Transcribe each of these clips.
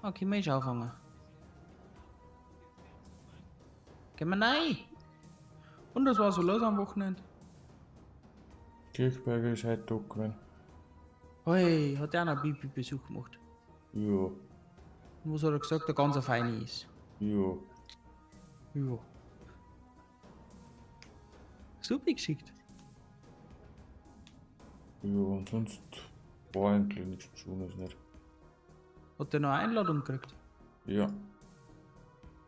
Okay, wir schon anfangen. Gehen wir rein. Und das war so los am Wochenende. Kirchberger ist heute tot gewesen. Hey, hat der auch noch Bibi-Besuch gemacht. Ja, Und was hat er gesagt? Der ganz feine ist. ja. Ja. Super geschickt. Ja, und sonst war eigentlich nichts Besonderes nicht. Hat der noch eine Einladung gekriegt? Ja.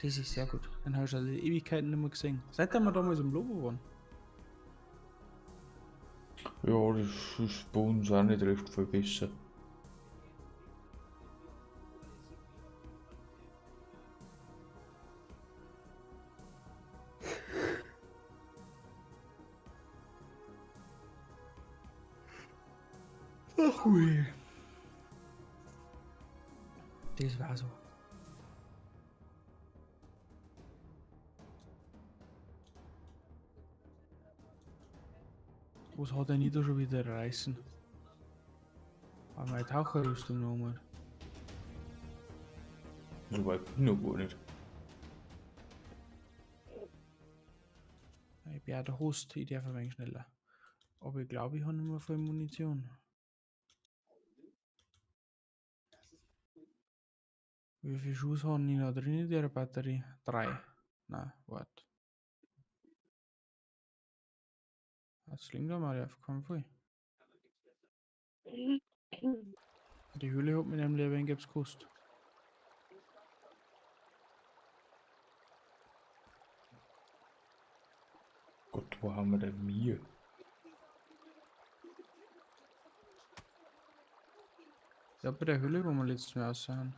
Das ist sehr gut. Den habe ich schon seit Ewigkeiten nicht mehr gesehen. Seit wir damals im Lobo waren. Ja, das ist bei uns auch nicht recht viel besser. Ach ui. Das war so. Was hat er nicht da schon wieder reißen? Aber meine Taucherrüstung nochmal. So weit bin ich noch gar nicht. Ich bin auch der Host, ich darf ein wenig schneller. Aber ich glaube, ich habe nicht mehr viel Munition. Wie viel Schuss haben die noch drin in der Batterie? Drei. Nein, warte. Das klingt doch mal auf keinen Fall. Die Höhle hat mir nämlich ein wenig etwas gekostet. Gott, wo haben wir denn mir? Ja, bei der Höhle, wo wir letztes Mal raus sind.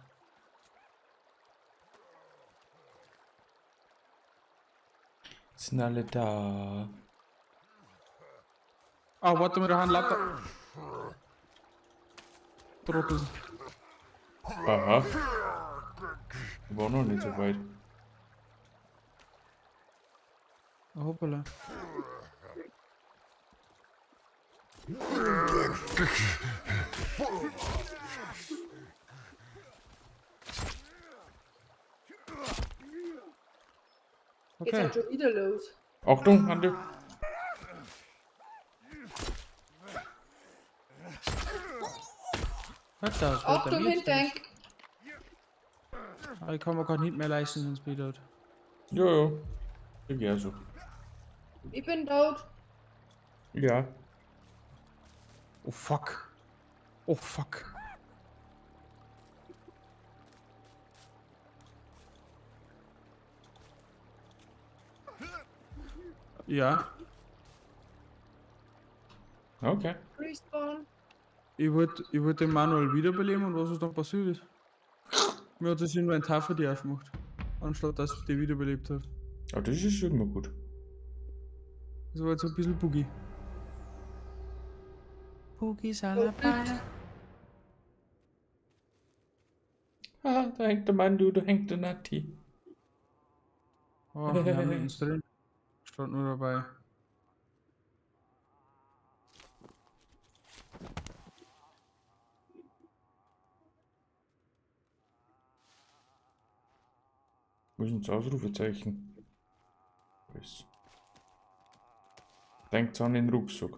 Sind alle da? Ah, warte mal, da haben lauter. Trottel. Aha. War noch nicht so weit. Ah, hoppala. Geht's Okay. halt schon wieder los. Achtung, Andi. Alter, was wird Achtung, denn jetzt los? Hindenk! Ah, ich kann mir gerade nicht mehr leisten, sonst bin ich tot. Ja, ja. Ich geh so. Ich bin tot. Ja. Oh fuck. Oh fuck. Ja, Okay. Respawn. ich wollt den Manuel wiederbeleben und was ist dann passiert ist. Mir hat das Inventar für die aufgemacht. Anstatt dass die wiederbelebt hat. Aber das ist immer gut. Das war jetzt ein bisschen buggy. Boogie Salabala. Ah, da hängt der Mandu, da hängt der Nati. Oh, wir haben uns drin. Stand nur dabei. Wo ist denn das Ausrufezeichen? Was? Denkt an den Rucksack.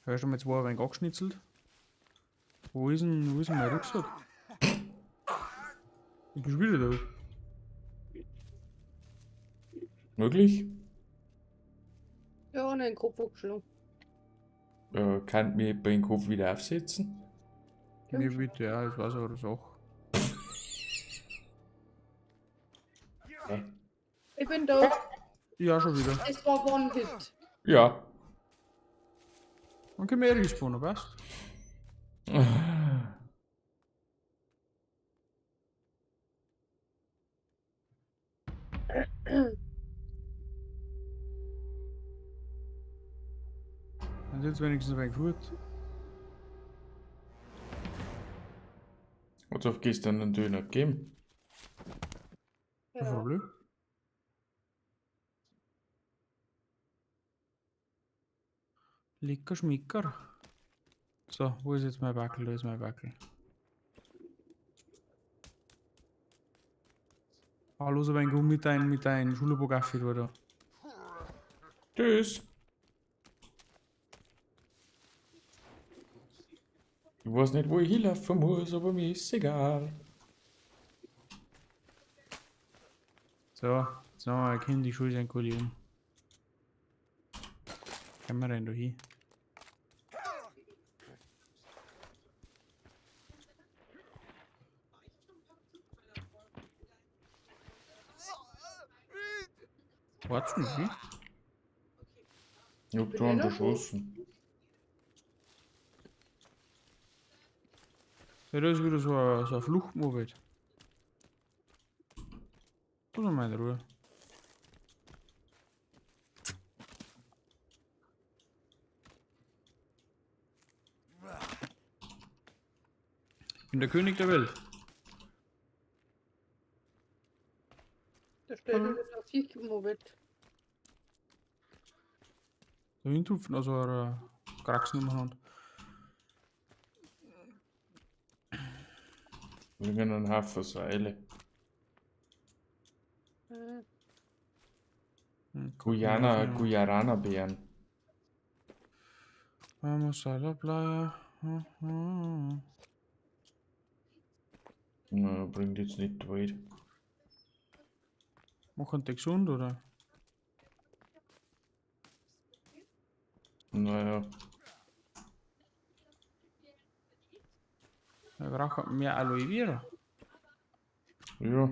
Hör schon mal zwei ein wenig angeschnitzelt. Wo ist denn mein Rucksack? Ich bin schon wieder da. Möglich? Ja, und den Kopf geschlagen. Kann mir jemand den Kopf wieder aufsetzen? Nee, bitte, ja, das war's aber das auch. Hä? Ich bin tot. Ja, schon wieder. Es war One Hit. Ja. Dann können wir eh respawnen, passt? Dann sind wenigstens ein wenig fort. Hat's auf gestern einen Döner gegeben? Kein Ja. Problem. Lecker Schmicker. So, wo ist jetzt mein Wackel? Da ist mein Wackel. Ah, los, aber ein Gummi mit deinem Schulabogaffi da. Tschüss. Ich weiß nicht, wo ich hinlaufen muss, aber mir ist egal. So, jetzt noch mal Kind, die Schule sein Kuli um. Können wir denn da hin? Warten Sie? Ich hab Bin da einen ich noch erschossen. Ja, da ist wieder so ein Fluchtmoped. Lass mal in Ruhe. Ich bin der König der Welt. Da steht wieder so ein Viech-Moped. Da hinten also ein Kraxen umeinander. Wegen einem Haufen Seile. Mhm. Hm, Guyana, ja. Guarana-Beeren. Vamos a la playa. Mhm. Na, bringt jetzt nicht weit. Machen die gesund, oder? Naja. Wir brauchen mehr Aloe Vera. Ja.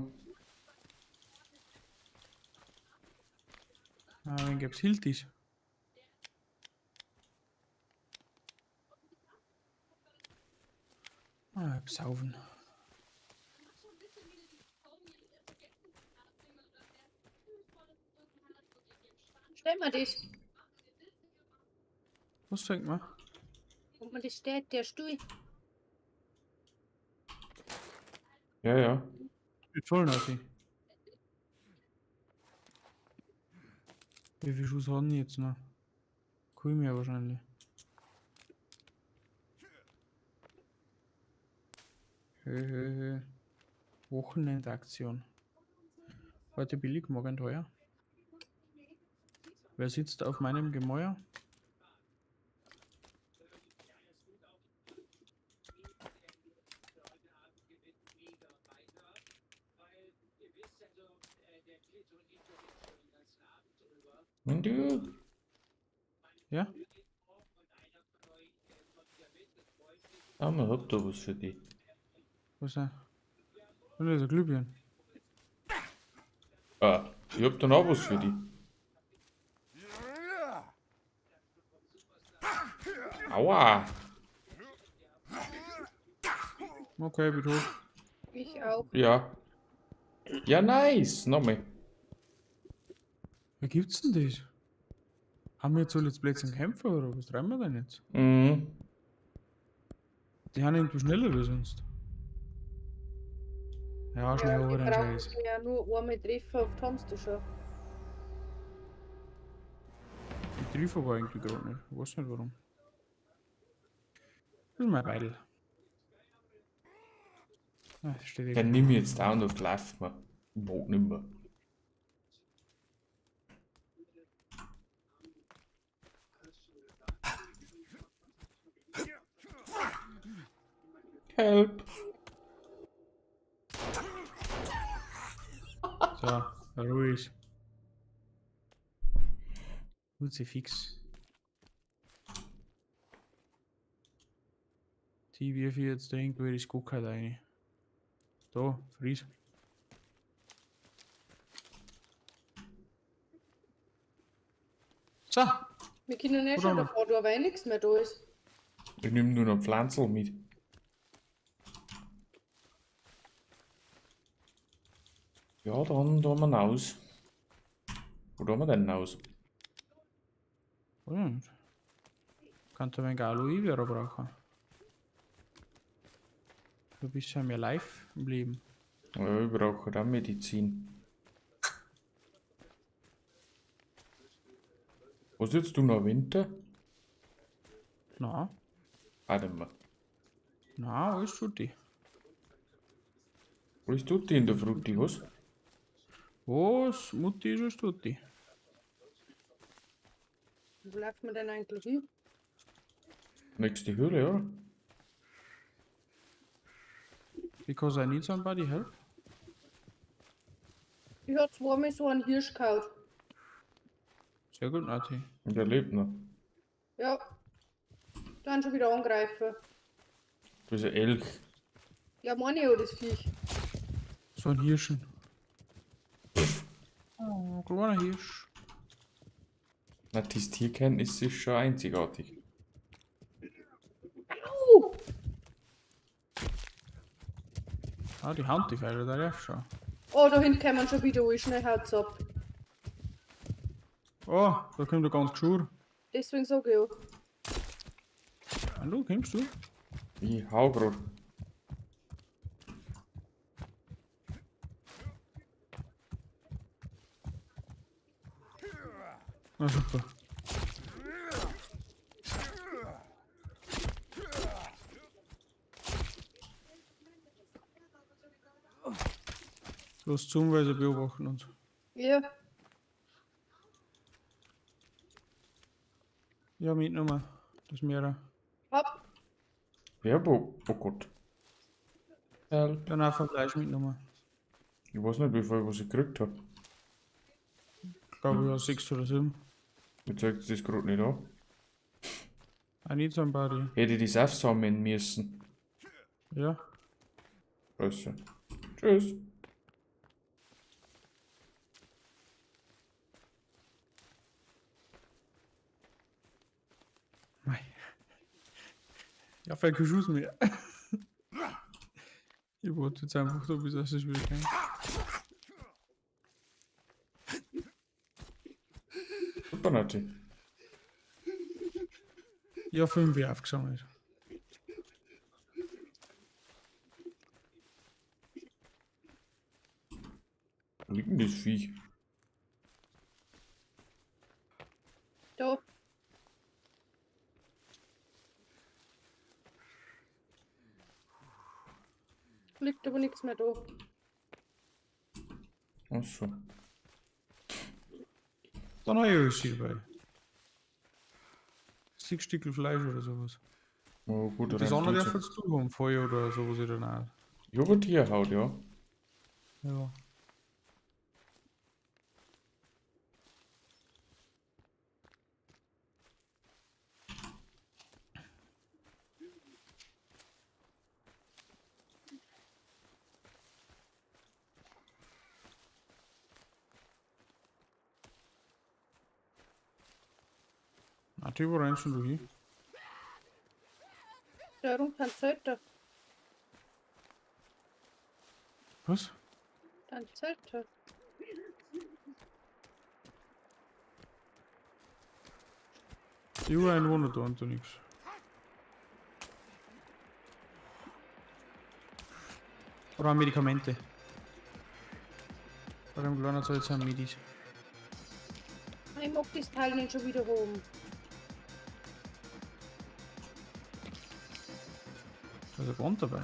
Ah, wenn gibt's Hiltis. Ah, besaufen. Stell mal das. Was denkt man? Und man das steht, der Stuhl. Ja, ja. Mit voll Nati. Wie viel Schuss haben die jetzt noch? Cool mir wahrscheinlich. Hö, hö, hö. Wochenendaktion. Heute billig, morgen teuer. Wer sitzt auf meinem Gemäuer? Und du? Ja? Ah, man hat da was für dich. Was denn? Und das ist ein Glühbirne. Ah, ich hab dann auch was für dich. Aua! Okay, bin tot. Ich auch. Ja. Ja, nice! Nochmal. Wer gibt's denn das? Haben wir jetzt alle jetzt Plätzchen Kämpfer oder was treiben wir denn jetzt? Mhm. Die haben irgendwie schneller wie sonst. Ja, schnell Ja, over die den brauchen Scheiß. ja nur einmal treffen auf Hamster schon. Ich treffe aber irgendwie gerade nicht. Ich weiß nicht warum. Das ist mein Beidel. Ah, das steht Dann eh. nimm ich jetzt da und auf lauf mir. Ich mag nimmer. Help! So, ruhig. Kruzifix. Die wirf ich jetzt da irgendwo in das Guckert rein. Da, fries. So, Wir können eh Oder schon mal. davor, da weil eh nichts mehr da ist. Ich nehme nur noch Pflanzel mit. Ja, dann tun wir raus. Wo tun wir denn raus? Weiß ich nicht. Kannst du ein wenig Aloe Vera brauchen. Du bist ja mehr live im Leben. Ja, ich brauche auch Medizin. Was jetzt du noch Winter? Na, Auch nicht mehr. na, alles tutti. Alles tutti in der Frutti, was? Was? Mutti ist alles tutti. Wo läuft man denn eigentlich hin? Nächste Höhle, oder? Because I need somebody help. Ich hab zweimal so einen Hirsch gehauen. Sehr gut, Nati. Und der lebt noch. Ja. Dann schon wieder angreifen. Das ist ein Elch. Ja, meine ich ja, das Viech. So ein Hirschen. Oh, kleiner Hirsch. Na, das Tierkenntnis ist schon einzigartig. Au! Ah, die Hand, die Pfeile, da darf schon. Oh, da hinten kommen schon wieder an. Schnell haut's ab. Oh, da kommt der ganz Geschur. Deswegen sag ich ja. Hallo, kommst du? Ich hau grad. Na super. Los zum, weil sie beobachten uns. Ja. Ja, mitgenommen. Das Meere. Hopp. Wer wo? Oh Gott. Help. Dann einfach Fleisch mitgenommen. Ich weiß nicht, wie viel was ich gekriegt hab. Ich glaube, ja, 6 oder 7. Mir zeigt das grad nicht an. I need somebody. Hätte ich das aufsammeln müssen. Ja. Scheiße. Tschüss. Mei. Ja, vielleicht keine Chance mehr. Ich warte jetzt einfach da, bis es wieder geht. Super, Nati. Ja, 5 aufgesammelt. Wo liegt denn das Viech? Da. Liegt aber nichts mehr da. Ach so. Dann habe ich alles dabei. 6 Stückel Fleisch oder sowas. Oh, gut, Das rein andere tut's darf ja. jetzt du haben, Feuer oder sowas oder nicht. Ich hab eine Tierhaut, ja. Ja. Nati, wo rennst denn du hin? Da rum kein Zelter. Was? Dann Zelter. Die Ureinwohner da und da nix. Oder Medikamente. Bei dem kleinen Zeug sind Medis. Ich mag das Teil nicht schon wieder haben. Da ist ein Band dabei.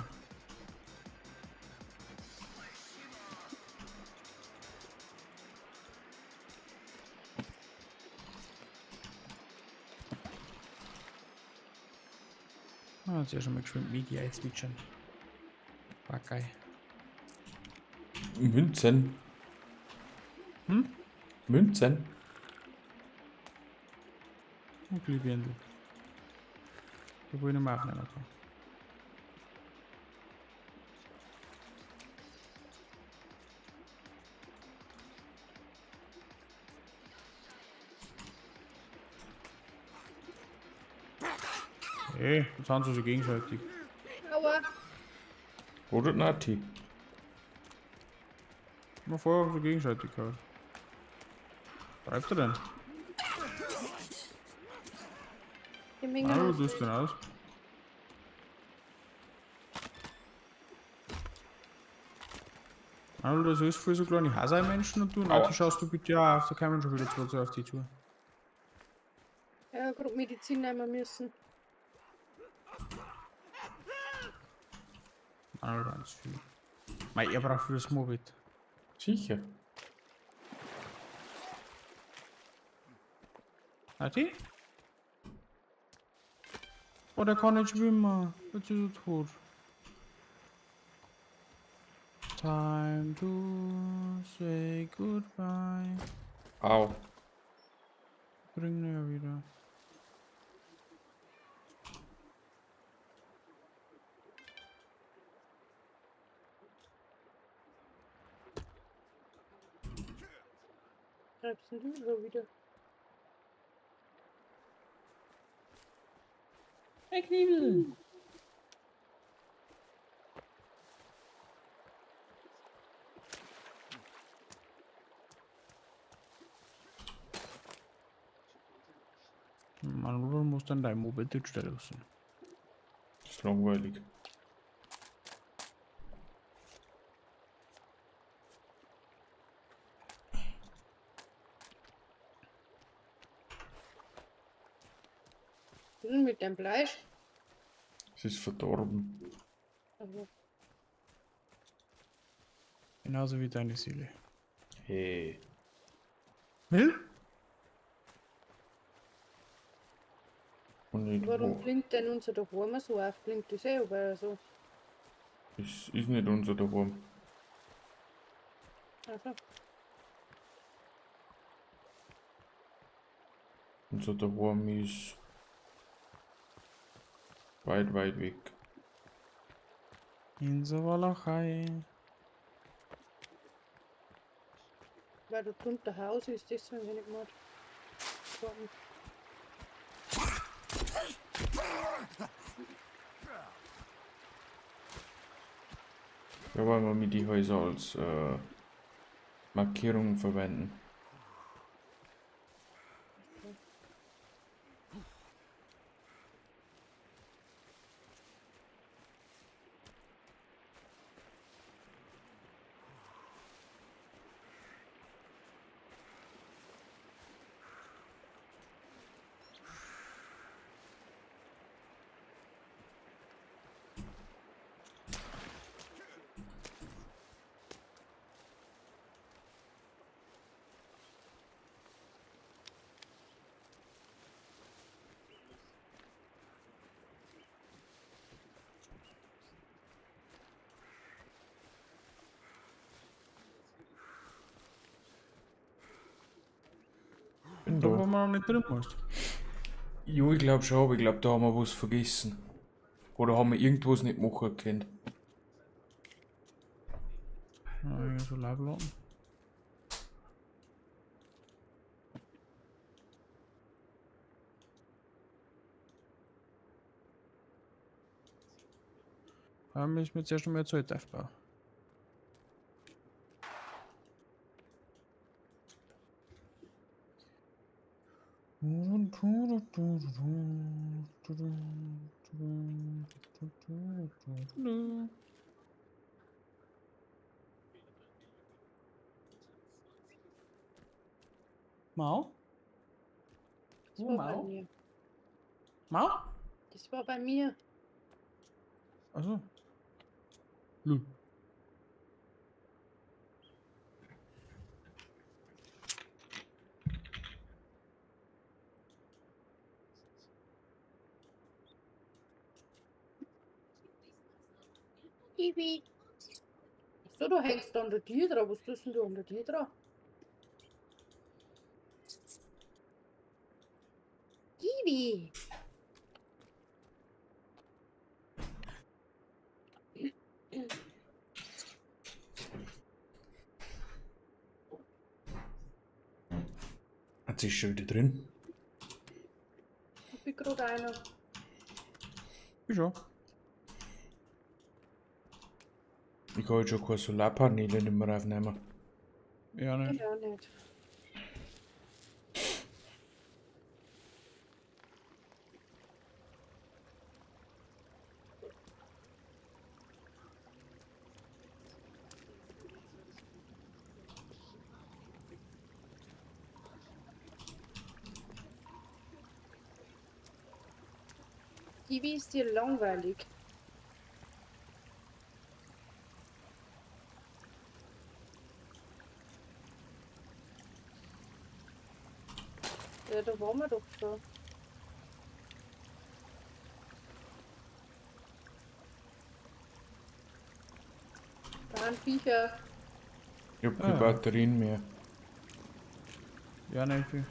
Ah, jetzt ja schon mal geschwind Medi einzwitschern. War geil. Münzen. Hm? Münzen. Und Glühbirndl. Da wo ich nicht mehr aufnehmen kann. Hey, jetzt haben sie sich gegenseitig. Aua. Oder Nati. Mal vorher haben sie gegenseitig gehabt. Greift er denn? Die Menge. Ah, du tust denn aus? Hallo, das ist voll so kleine Hasei-Menschen und du, Aua. Nati, schaust du bitte auch auf, da kommen schon wieder zwei auf die zu. Ja, grad Medizin nehmen müssen. Manuel ganz viel. Mei, er braucht für das Moped. Sicher. Nati? Oh, der kann nicht schwimmen. Jetzt ist er tot. Time to say goodbye. Au. Bring ihn ja wieder. Treibst denn du schon wieder? Hey, Kniebel! Mann, du musst dann dein Moped stellen lassen. Das ist langweilig. Was ist denn mit deinem Fleisch? Es ist verdorben. Also, Genauso wie deine Seele. Hey. Will? Und nicht warum wo. blinkt denn unser daheim so auf? Blinkt das eh aber so? Es ist nicht unser daheim. Also, Unser daheim ist weit, weit weg. In der Walachei. weil dort unter Haus ist, deswegen bin ich gemacht. Warten. Ja, weil wir mit die Häuser als Markierung verwenden. Bin Da da. wo man noch nicht drin warst. Jo, ich glaube schon, aber ich glaube, da haben wir was vergessen. Oder haben wir irgendwas nicht machen können. Ja, so Leibladen. Da müssen wir zuerst einmal Zelt aufbauen. Mau? Das Oh, war bei Mau? mir. Mau? Das war bei mir. Achso. Lul. Kiwi. So, du hängst da an der Tür dran. Was tust denn du an der Tür dran? Kiwi. Hat sich schon wieder drin? Ich bin gerade einer. Ich schon. Ich kann jetzt schon keine Solarpaneele nicht mehr aufnehmen. Ja, nicht. Ich auch nicht. Kiwi ist dir langweilig. Ja, da waren wir doch schon. Da sind Viecher. Ich hab keine Ah. Batterien mehr. Ja, nicht viel.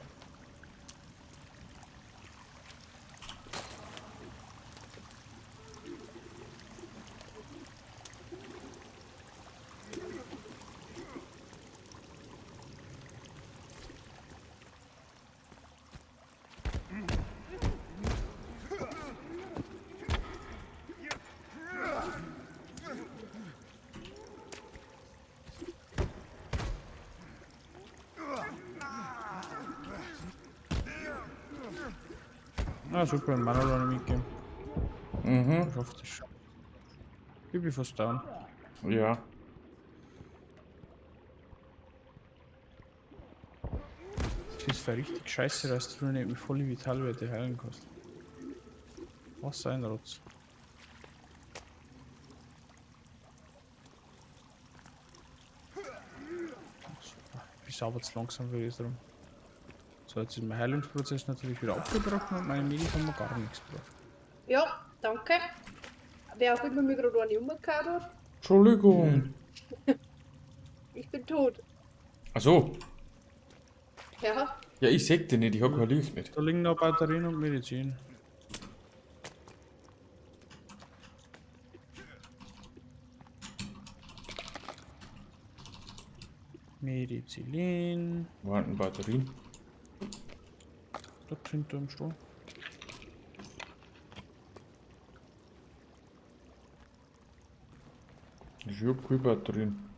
Na super, den Manuel noch mitgeben. Mhm. Schafft das schon. Ich bin fast down. Ja. Das ist voll richtig scheiße, dass du nicht mit volle Vitalwerte heilen kannst. Was ein Rotz. Super. Ich sauber zu langsam für das rum. So, jetzt ist mein Heilungsprozess natürlich wieder abgebrochen und meine Medis haben mir gar nichts gebracht. Ja, danke. Wer auch immer mir gerade eine umgehauen hat. Entschuldigung. Ich bin tot. Ach so. Ja, Ja, ich seh dich nicht, ich hab kein Licht nicht. Da liegen noch Batterien und Medizin. Medizin. Wo waren denn Batterien? Dort hinter im Stuhl. Ich hab keine Batterien.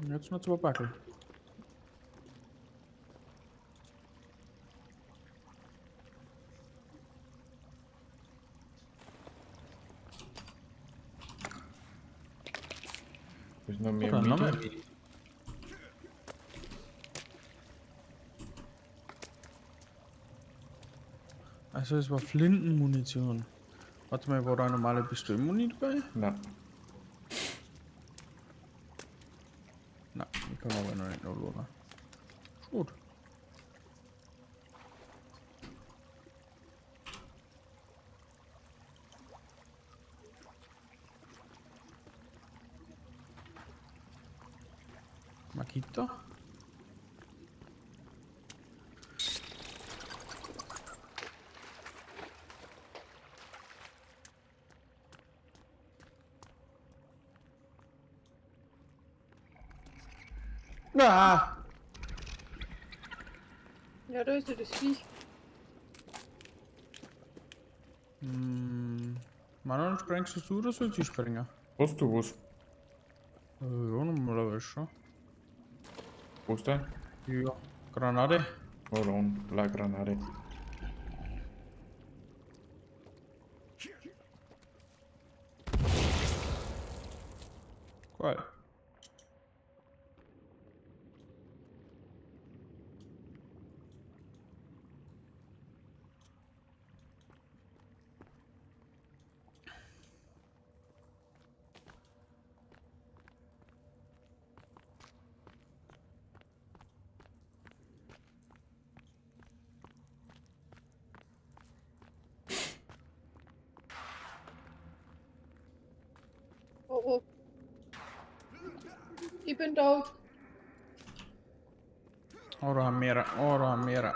Und jetzt noch zwei Backel. Ist noch mehr Oder noch mehr Medi? Medi. Also es war Flintenmunition. Warte mal, war da eine normale Pistolenmuni dabei? Nein. Na, die kann man aber noch nicht nachladen. Gut. Makita? Ah! ja, da ist ja das Viech. Hm, Manuel, sprengst du oder soll ich springen? Hast du was? Ja, normalerweise schon. Wo ist dein? Ja. Granate. Oh, dann, La Granate. Geil. Oh oh. Ich bin tot. Oh, da haben mehrere. Oh, da haben mehrere.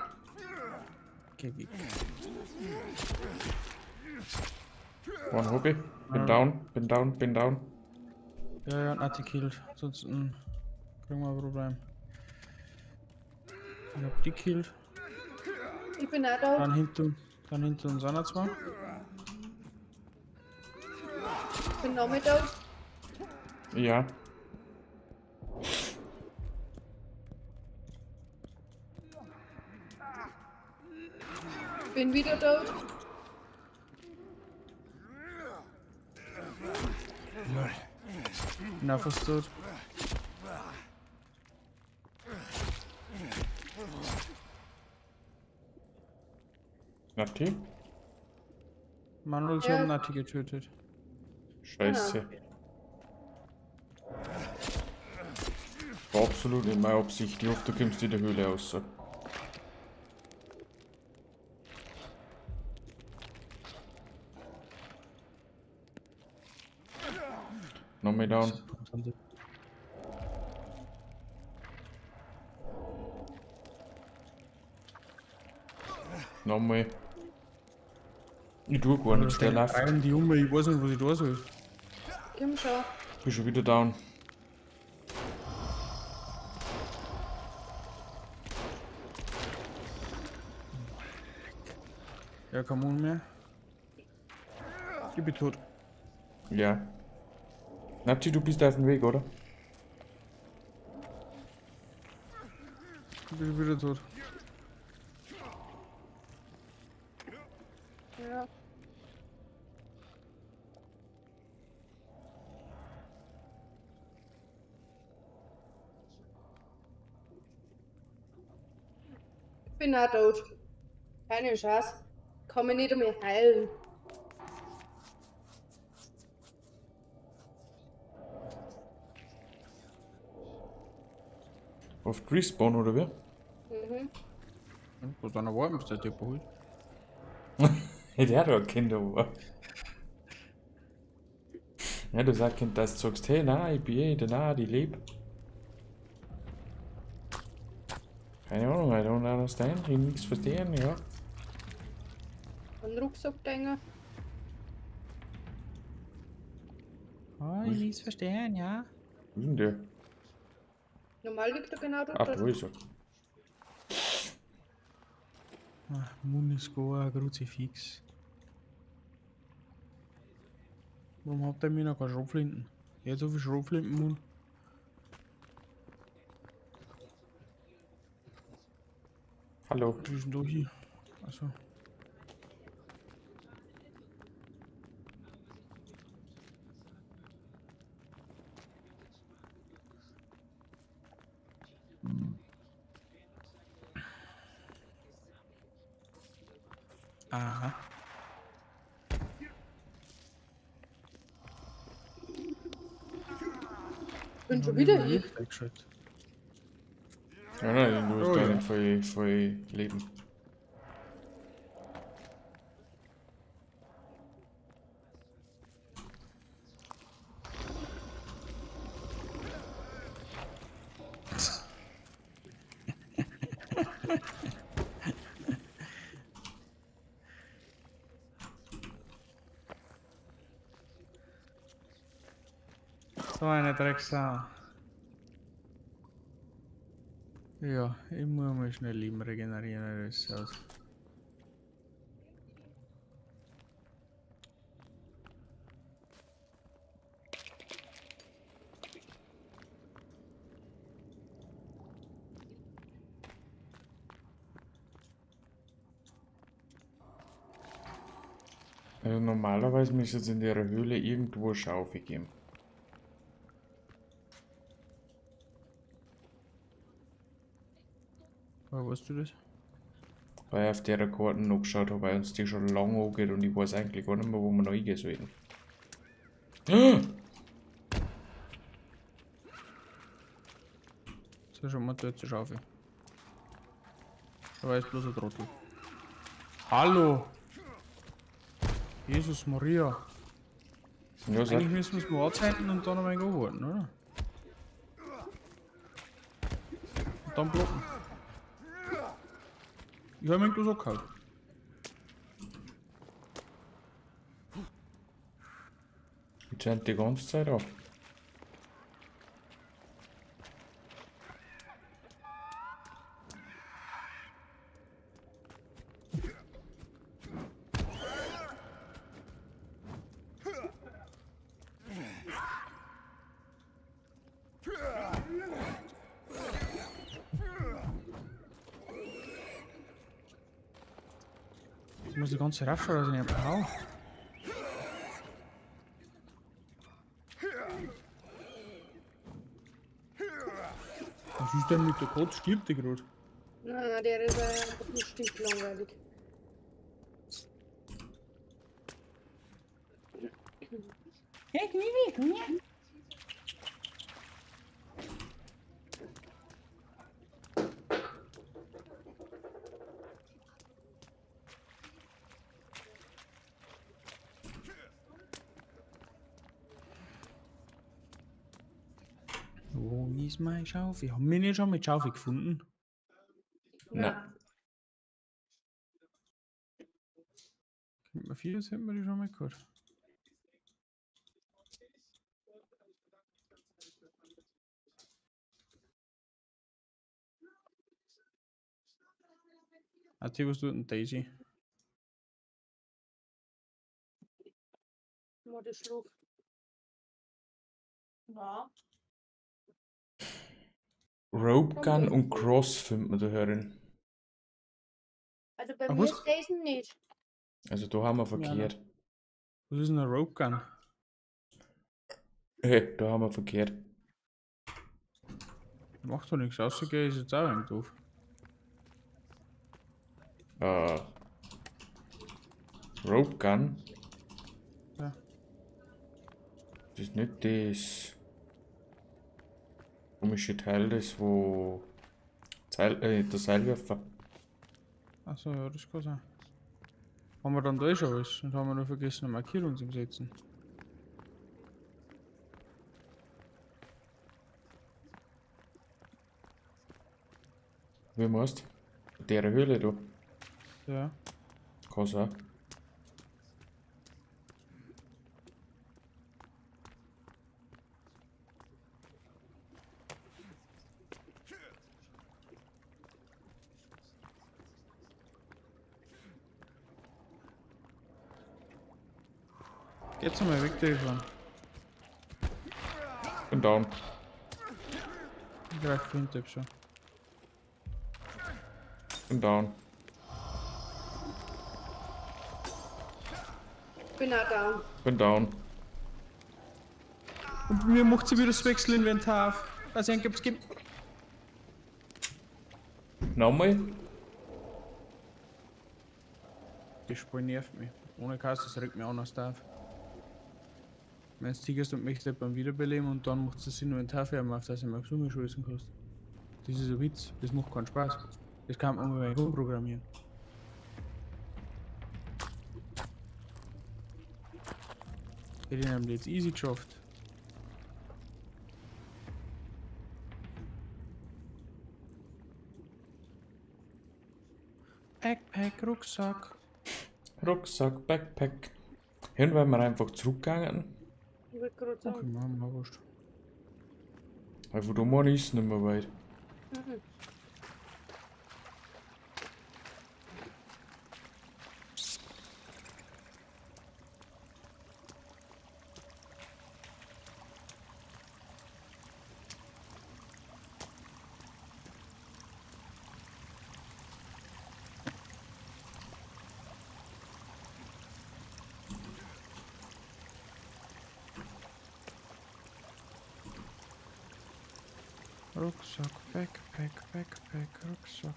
Geh weg. One hab ich. Bin down, bin down, bin down. Ja, ja, Nati killt. Sonst kriegen wir ein Problem. Ich hab die killt. Ich bin auch tot. Dann hinter uns auch noch zwei. Ich bin noch mit tot. Ja. Bin wieder tot. Bin auch fast tot. Nati? Manuel, sie Ja. haben Nati getötet. Scheiße. War absolut nicht meine Absicht. Ich hoffe, du kommst in der Höhle raus. Nochmal down. Nochmal. Ich tue gar nichts, der läuft. Rein die um, ich weiß nicht, was ich da soll. Komm schon. Bin schon wieder down. Ja, kein Mund mehr. Ich bin tot. Ja. Nati, du bist auf dem Weg, oder? Ich bin wieder tot. Ja. Ich bin auch tot. Keine Chance. Kann mich nicht einmal heilen. Auf Respawn, oder wie? Mhm. Was dann erwarten, bis der Typ holt. Hätte er doch Kinder war. Ja, du sagst, Kind, dass du sagst, hey, nein, ich bin eh, nein, ich lebe. Keine Ahnung, I don't understand, ich nichts verstehen, ja. Einen Rucksack denken. Oh, ich nichts verstehen, ja. Wo ist denn der? Normal liegt er genau dort. Ach, da ist er. Ach, Muniscoa, Kruzifix. Warum habt ihr mir noch keine Schrotflinten? Ich hätte so viel Schrotflinten, Mund. Hallo. Was ist denn da hier? Also. Aha. Ich bin schon wieder hier. Weggeschaltet. Ja, nein, du hast Oh, da ja. nicht voll, voll Leben. So eine Drecksau. Ja, ich muss mal schnell Leben regenerieren, das ist aus. Also normalerweise müsste es in der Höhle irgendwo eine Schaufel geben. Woher weißt du das? Weil ich auf der Karten noch geschaut habe, weil uns die schon lange angeht und ich weiß eigentlich gar nicht mehr, wo wir noch hingehen sollten. Ah! So, schon mal dort zur Schaufel. Da war jetzt bloß ein Trottel. Hallo! Jesus Maria. Ja, sag. Eigentlich müssen wir es mal anzeigen und dann einmal warten, oder? Und dann blocken. Ich hab mich bloß angehauen. Ich zeig die ganze Zeit auf. Ich muss die ganze Raffschau rausnehmen. Au. Was ist denn mit der Katze? Stirbt die gerade? Nein, nein, der ist einfach nur stinklangweilig. Hey, Knivi, komm her. Wo ist meine Schaufel? Haben wir nicht schon mit Schaufel gefunden? Nein. Kommt mir vier, das hätten wir die schon mal gehabt. Ah, was tut denn Daisy? Morde Schluff. Ja. Rope Gun und Cross findet man da herin. Also bei Ah, mir was? ist Daisy nicht. Also da haben wir verkehrt. Was ist denn ein Rope Gun? Hey, da haben wir verkehrt. Macht doch nichts, außer ist jetzt auch ein doof. Äh, Rope Gun? Ja. Das ist nicht das komische Teil, das wo Seil, der Seilwerfer. Achso, ja, das kann sein. Haben wir dann da eh schon alles und haben wir nur vergessen, eine Markierung zu setzen. Wie meinst du? Der Höhle da. Ja. Kann sein. Geht's einmal weg, Telefon. Bin down. Ich greif hinter schon. Bin down. Bin auch down. Bin down. Und mir macht sie wieder das Wechselinventar auf. Was ich gibt's gibt. Nochmal? Das Spiel nervt mich. Ohne Kasse, das regt mich auch noch auf. Wenn du tigerst und möchtest beim Wiederbeleben und dann macht das Inventar für auf, dass ich mal Summe schießen kannst. Das ist ein Witz, das macht keinen Spaß. Das kann man mal umprogrammieren. Hätte ich nämlich jetzt easy geschafft. Backpack, Rucksack. Rucksack, Backpack. Hin wären wir einfach zurückgegangen. Ich wollte gerade Okay, sagen. machen wir wurscht. Weil von da mal ist es nicht mehr weit. Mhm. Rucksack, Backpack, Backpack, Rucksack.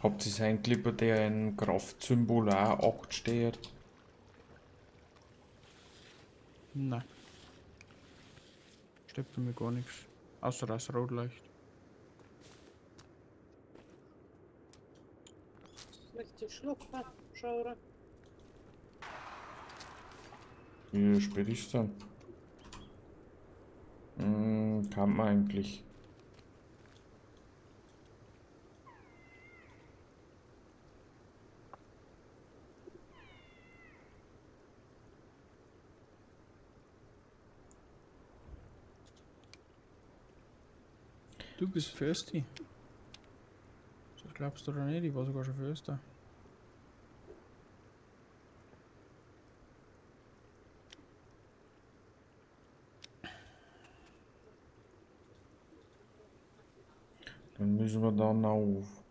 Habt ihr sein Clipper, der ein Kraftsymbol auch 8 steht? Nein. Steppt mir gar nichts. Außer das Rot leicht. Möchte ich schlafen? Schau, oder? Wie spät ist denn? Kann man eigentlich. Du bist Firsty. Das glaubst du oder nicht? Ich war sogar schon Förster. Dann müssen wir da auf.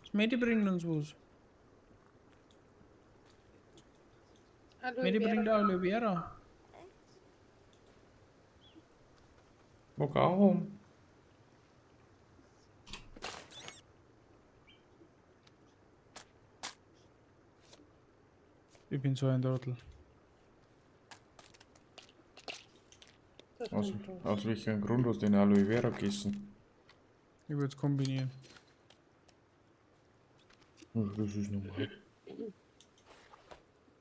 Das Medi bringt uns was. Aloe Medi Vera. bringt Aloe Vera. Warum? Ich bin so ein Trottel. Das Aus, stimmt doch. aus welchem Grund hast du den Aloe Vera gegessen? Ich würde es kombinieren. Ach, das ist normal.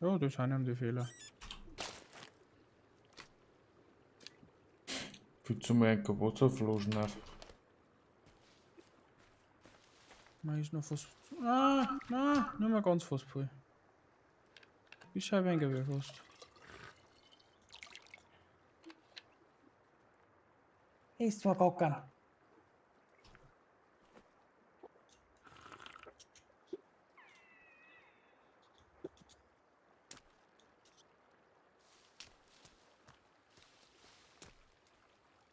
Ja, das sind eben die Fehler. Fühlt zu mir ein Wasserflaschen auf. Man ist noch fast. Ah, na, nur mehr ganz fast voll. Ich habe ein Gewehr fast. Ist zwar gackern.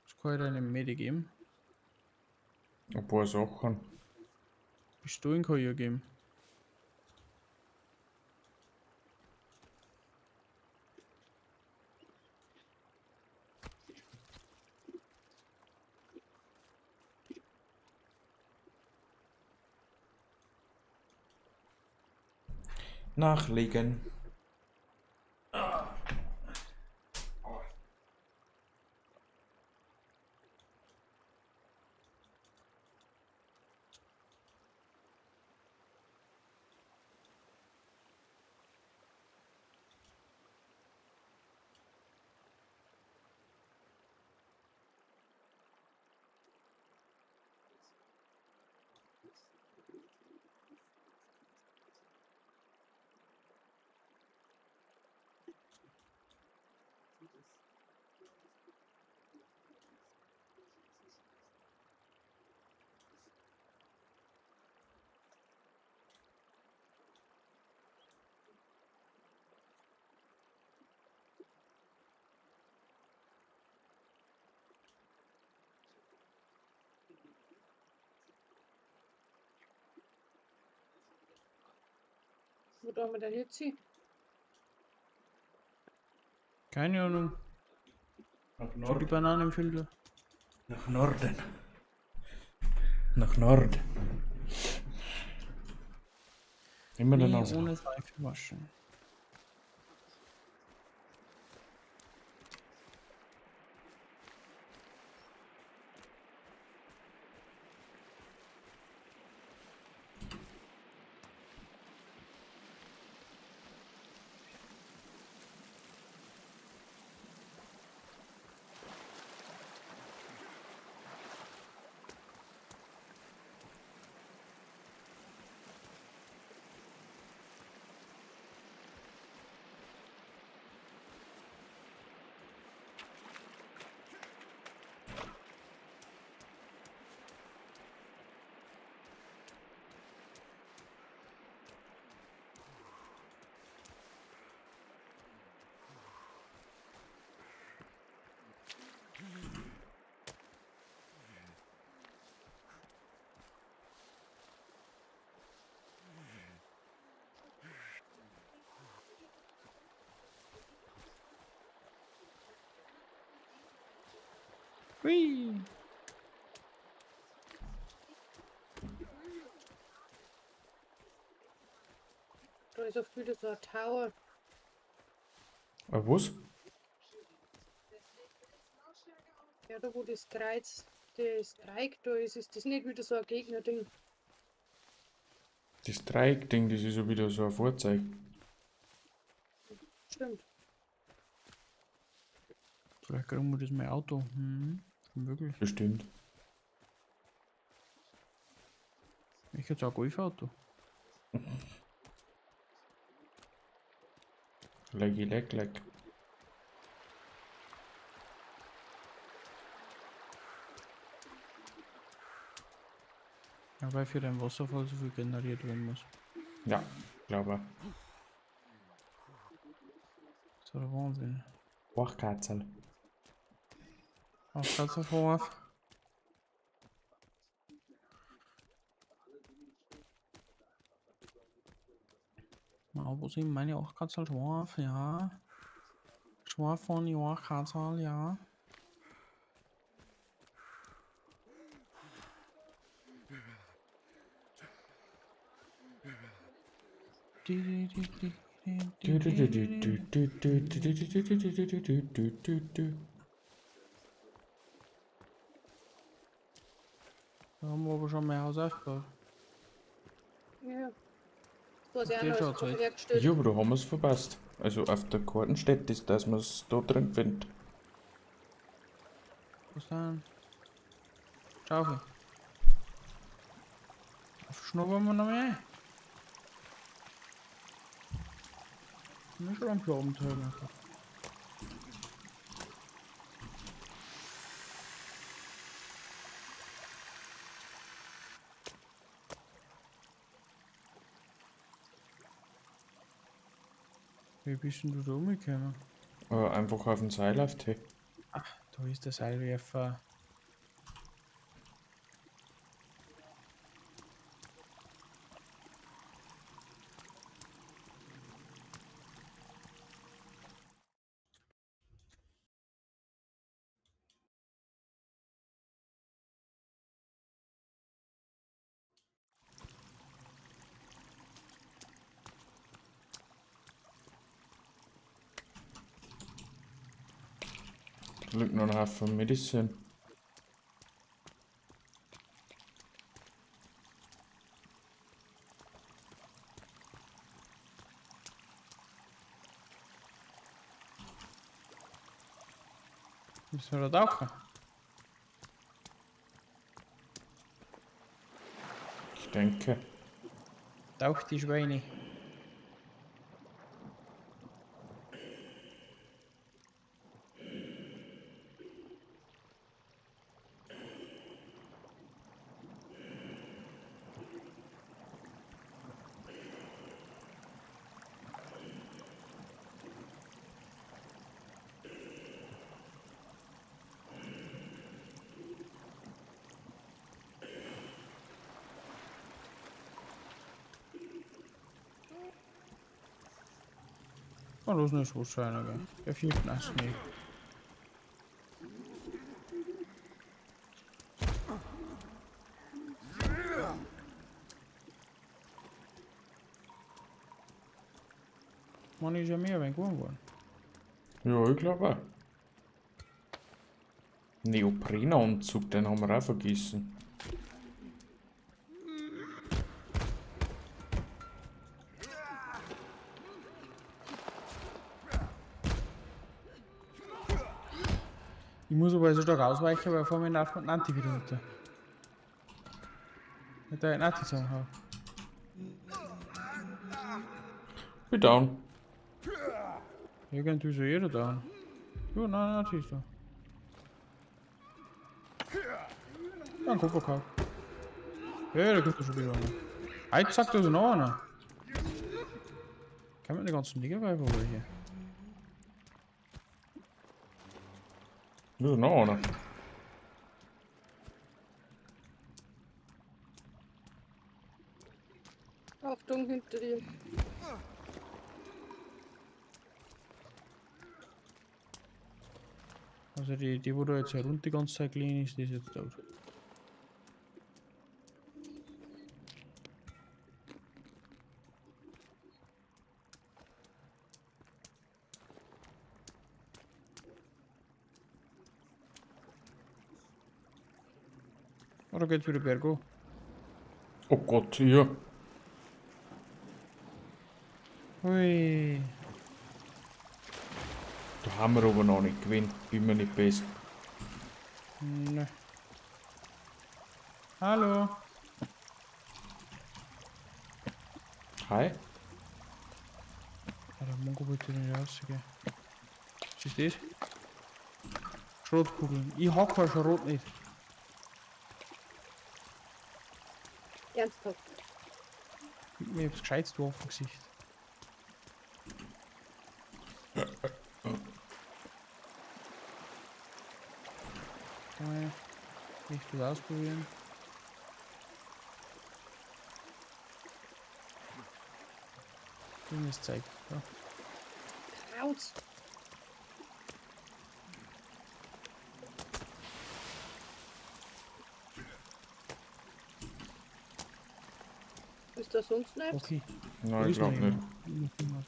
Das kann ich dir einem Medi geben. Ein paar Sachen. Pistolen kann ich ja geben. Nachlegen. Wo tun wir denn jetzt hin? Keine Ahnung. Nach Für die Norden. Bananenfilter. Nach Norden. Nach Norden. Immer der Nie Nase. ohne Seife waschen. Hui. Da ist auch wieder so ein Tower. Ah, was? Ja, da wo das Kreuz, das Dreieck da ist, ist das nicht wieder so ein Gegnerding. Das Dreieck-Ding, das ist ja wieder so ein Fahrzeug. Stimmt. Vielleicht kriegen wir das mein Auto. Hm. Wirklich. Bestimmt. Ich hätte auch ein Golfauto. Leggy, leck, leck. Ja, weil für den Wasserfall so viel generiert werden muss. Ja, glaube. Das ist ja der Wahnsinn. Wachkatzel. Auch ganz auf. Na, wo sind meine auch Katzel scharf, ja. Scharf von ja, Katzel, ja. Di, di, di, di, di, di, di, di. Du. Da haben wir aber schon mein Haus aufgebaut. Ja. Da ist ja auch Die noch schaut das halt. hergestellt. Ja, aber da haben wir es verpasst. Also auf der Karte steht das, dass man es da drin findet. Was dann? Schaufel. Schnuppern wir noch mehr. Mir schon ein paar Abenteuer gemacht. Wie bist denn du da umgekommen? Einfach auf den Seil auf die. Da ist der Seilwerfer. Da liegt noch ein Haufen Medizin. Müssen wir da tauchen? Ich denke. Taucht die Schweine. Oh, los eine Schussscheine, gell? Der viert nass nicht. Man ist ja mehr, wenn gut geworden. Ja, ich glaube auch. Neoprenanzug, den haben wir auch vergessen. Ich muss aber so stark ausweichen, weil vor mir läuft ein Anti wieder runter. Mit der Anti zusammenhauen. Bin down. Irgendwie ist ja jeder down. Ja, nein, Anti ist da. Ja, ein Kupferkauf. Ja, da kommt schon wieder einer. Ah, jetzt sagt da ist noch einer. Kann man die ganzen Niggerweiber wohl hier? Da ist noch einer. Achtung hinter dir. Also die wo da jetzt herunter die ganze Zeit gelegen ist, die ist jetzt tot. Oder geht's wieder bergauf? Oh Gott, ja. Hui. Da haben wir aber noch nicht gewinnt. Bin mir nicht besser. Ne. Hallo. Hi. Ja, der Mongo wollte nicht rausgehen. Was ist das? Schrotkugeln. Ich hab kein Schrot nicht. Ernsthaft. Mir hab's gescheit, du auf dem Gesicht. Mal nicht das ausprobieren. Dummes Zeug. Ja. Raus! Ist da sonst nichts? Okay. Nein, ich Ist noch glaube nicht. jemand. Noch jemand.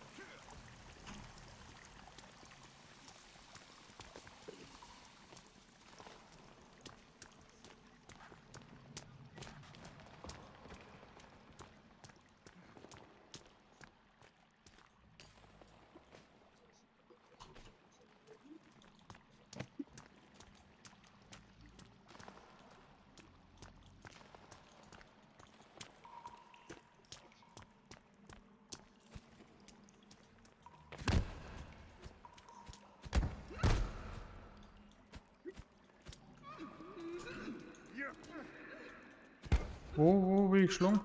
Wo bin ich geschlagen?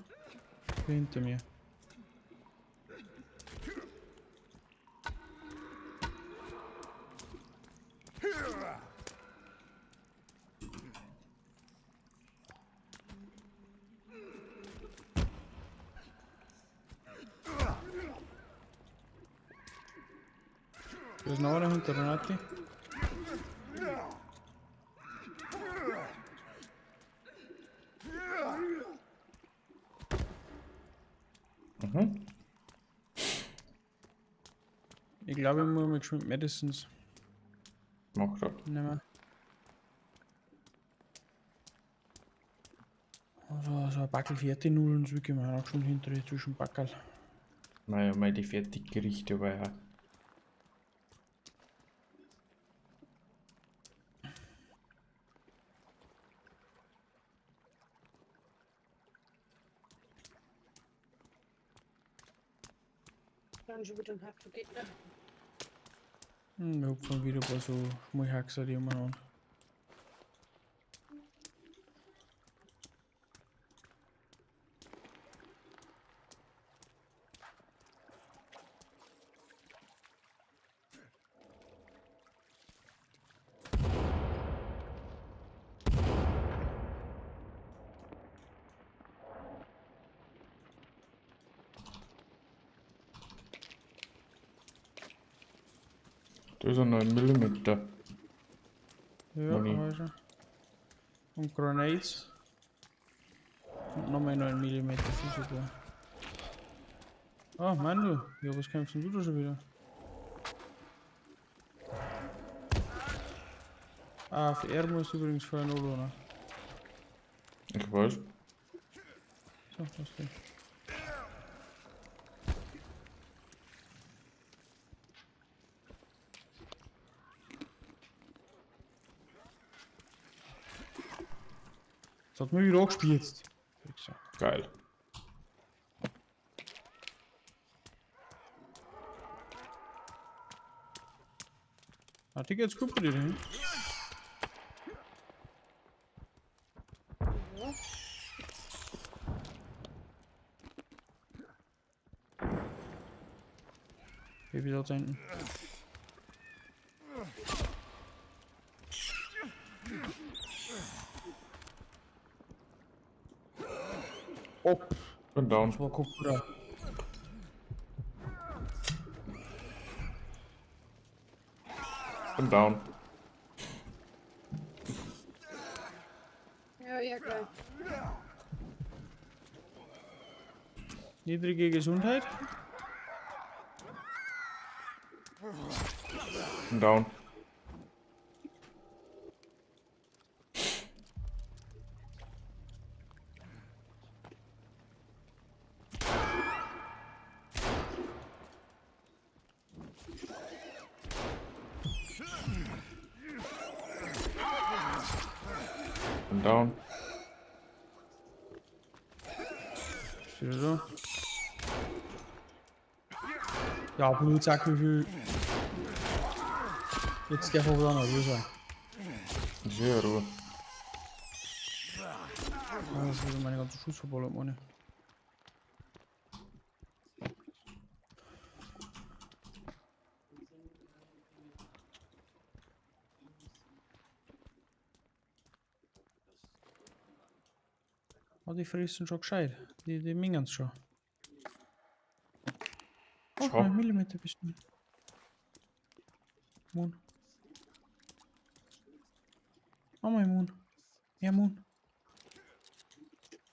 Hinter mir. Da ist noch einer hinter Renati. Mhm. Ich glaube, ich muss mal geschwind Medicines Mach das. nehmen. Also, so ein Backel fertig Nudeln, so ich mir auch schon hinter zwischen Backerl. Naja, mal die Fertiggerichte war ja. Dann schon wieder ein Haufen Gegner. Wir hupfen wieder ein paar so Schmuckhaxer, die umeinander. Da ist ein 9 mm. Ja, Moni. weiß schon. Und Grenades. Und nochmal 9 mm super. Ah, Mandel. Ja, was kämpfst denn du da schon wieder? Ah, auf R musst du übrigens vorher noch lohnen. Ich weiß. So, was denn? Jetzt hat mich wieder angespielt. Wichser. Geil. Ah, die geht's gut bei dir hin. Ja. Baby dort hinten. Oh, Bin down. das war Kupfer. Bin down. Ja, ja, gleich. Niedrige Gesundheit. Bin down. Bin down. Ist wieder da. Ja, Blutsack, wie viel. Jetzt darf aber auch noch Ruhe sein. Sehr Ruhe. Ah, das ist wieder meine ganze Schuss verballert, meine. Oh, die fressen schon gescheit. Die mingen's schon. Oh, Schau. 9 mm bist du. Moon. Oh, mein Moon. Ja, Moon.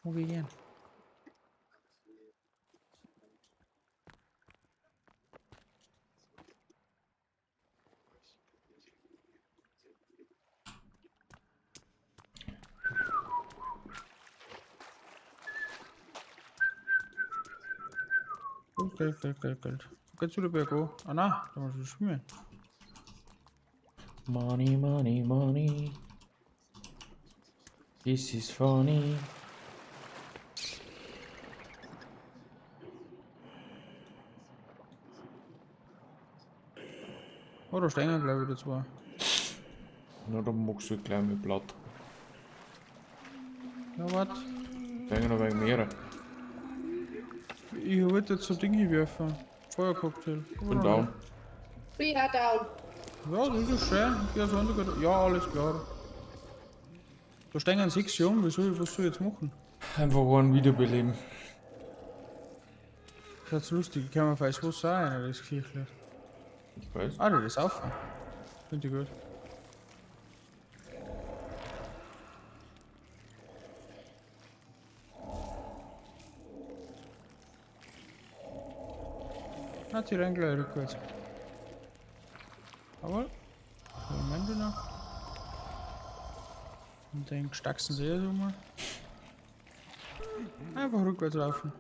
Wo geh ich gern? Geld, Geld, Geld, Geld. Wo geht's wieder bergauf? Ah, nein, da muss ich schwimmen. Money, money, money. This is funny. Oh, da stehen gleich wieder zwei. Na, da magst du gleich mit Blatt. Ja, warte. Denke noch wegen mehrere. Ich wollte jetzt so Ding hinwerfen. Feuercocktail. Bin down. Bin auch down. Ja, das ist schön. Ich geh aufs andere. Ja, alles klar. Da stehen 6 Jungen. Was soll ich jetzt machen? Einfach einen wiederbeleben. Das ist lustig. Ich kann mir vielleicht was sagen, das Geschichte. Ich weiß. Ah, das ist auf. Finde ich gut. Ah, die rennen gleich rückwärts. Jawohl. Moment noch. Und den stacksen sie so mal. Einfach rückwärts laufen.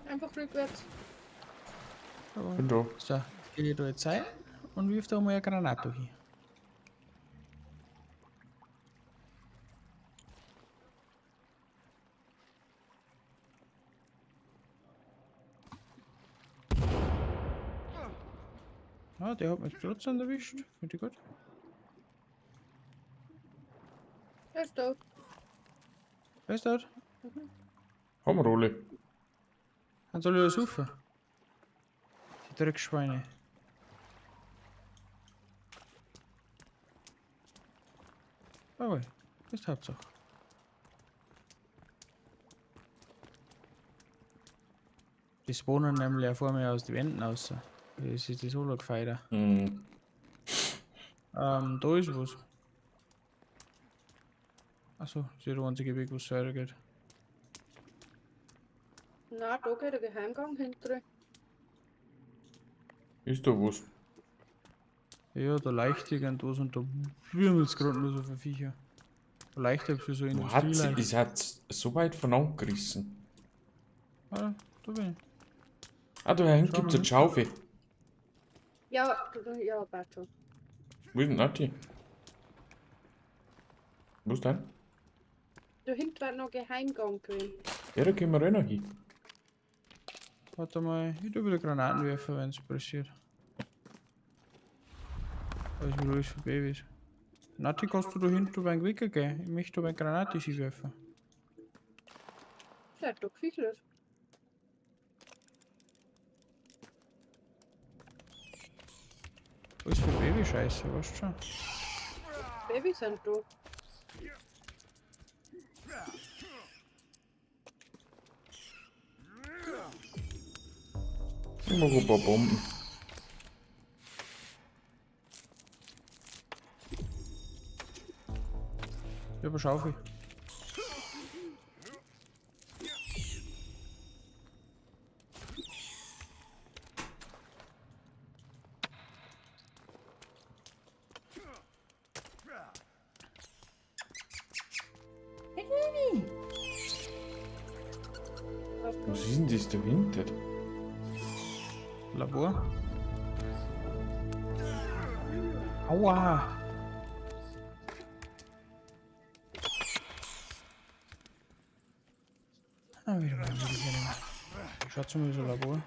Einfach rückwärts. Jawohl. Bin da. So, geh ich da jetzt rein und wirf da mal eine Granate hin. Ah, der hat mich trotzdem erwischt. Finde ich gut. Er ist tot. Wer ist dort? Haben wir alle. Dann soll ich das rufen. Die Dreckschweine. Jawohl, das ist die Hauptsache. Die spawnen nämlich auch vor mir aus den Wänden raus. Das ist die Solo-Gefeider. Mhm. Da ist was. Achso, das ist der einzige Weg, wo es weitergeht. Na, da geht der Geheimgang hinter. Ist da was? Ja, da leicht irgendwas und da würmelt's gerade nur so für Viecher. Da leicht für so Wo hat sie, Industrie. es hat so weit voneinander gerissen. Ah, da bin ich. Ah, da hinten Schau gibt's mal. eine Schaufel. Ja, ja, passt schon. Wo ist denn Nati? Wo ist denn? Da hinten war noch Geheimgang gewesen. Ja, da können wir auch noch hin. Warte mal, ich tu wieder Granaten werfen, wenn's pressiert. Alles wieder alles für Babys. Nati, kannst du da hinten über einen Weg gehen? Ich möchte aber eine Granate werfen. Seid doch gefichelt. Alles für Babyscheiße, weißt du schon? Babys sind da. Ich mach ein paar Bomben. Ich hab eine Schaufel. Was ist denn das da hinten? Labor. Aua! Ah, wieder mal wieder hier nehmen. Schaut mal so Labor.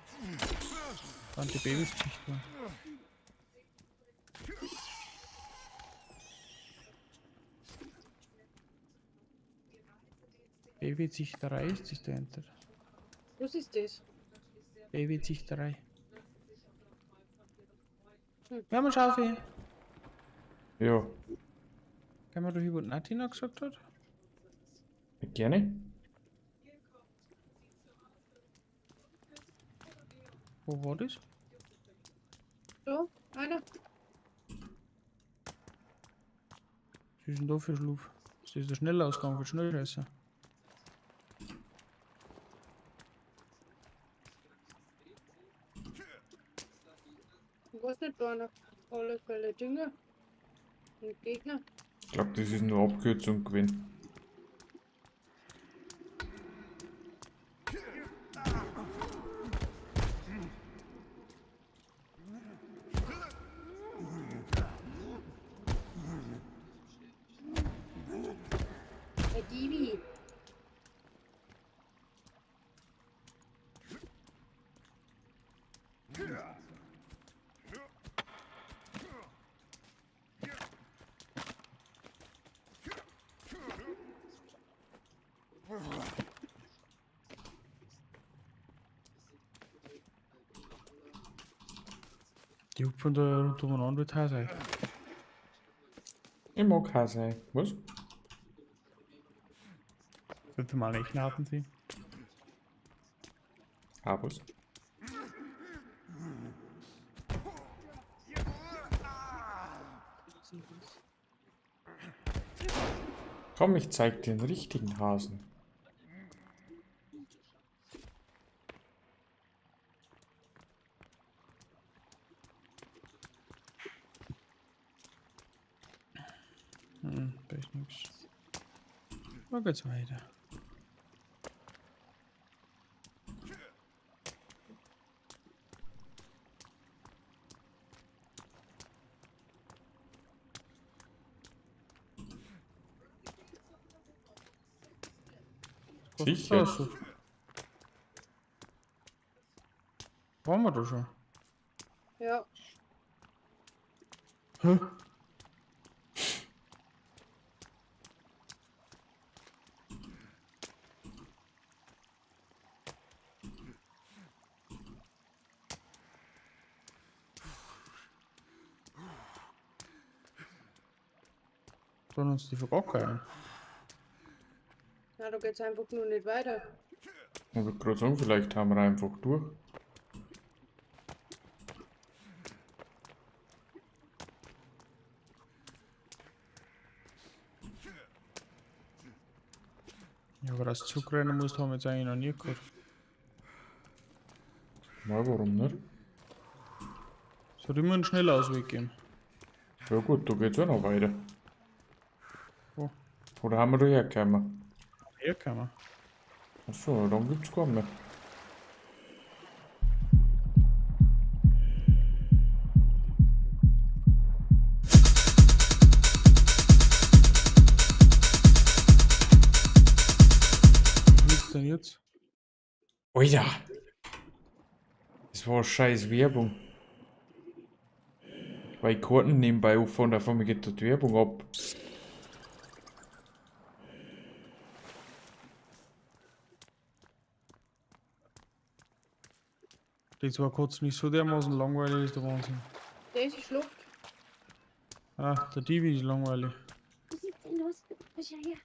Da sind die Babys gesicht worden. Babyzüchterei ist das dahinter. Was ist das? Babyzüchterei. Wir haben eine Schaufel. Ja, Kann man doch hier, wo Nati noch gesagt hat? gerne. Wo war das? So, einer. Was ist denn da für Schlupf? Das ist der Schnellausgang für Schnellscheißer. Ich weiß nicht, da noch alle Fälle Dinge. Und Gegner. Ich glaube, das ist nur Abkürzung gewesen. Hey, Divi. Die hupfen da rund umeinander mit Hase. Ich mag Hase. Was? Sollte mal nicht hatten sie. Ah, was? Komm, ich zeig dir den richtigen Hasen. Hm, da ist nix. Wo geht's weiter? Sicher. Waren wir da schon? Ja. Hä? Sollen uns die vergackern? Na, da geht's einfach nur nicht weiter. Ich wollte gerade sagen, vielleicht haben wir einfach durch. Ja, aber das zurückrennen musst, haben wir jetzt eigentlich noch nie gehabt. Na, warum nicht? Es hat immer einen Schnellausweg geben. Ja gut, da geht's ja noch weiter. Wo? Oder haben wir da hergekommen? Herkommen. Achso, dann gibt's gar mehr. Wie ist denn jetzt? Alter! Das war scheiß Werbung. Weil ich Karten nebenbei offen und auf einmal geht da die Werbung ab. Die zwei kurz nicht so dermaßen langweilig ist der Wahnsinn. Daisy schläft. Ah, der Divi ist langweilig. Was ist denn los? Was ist hier?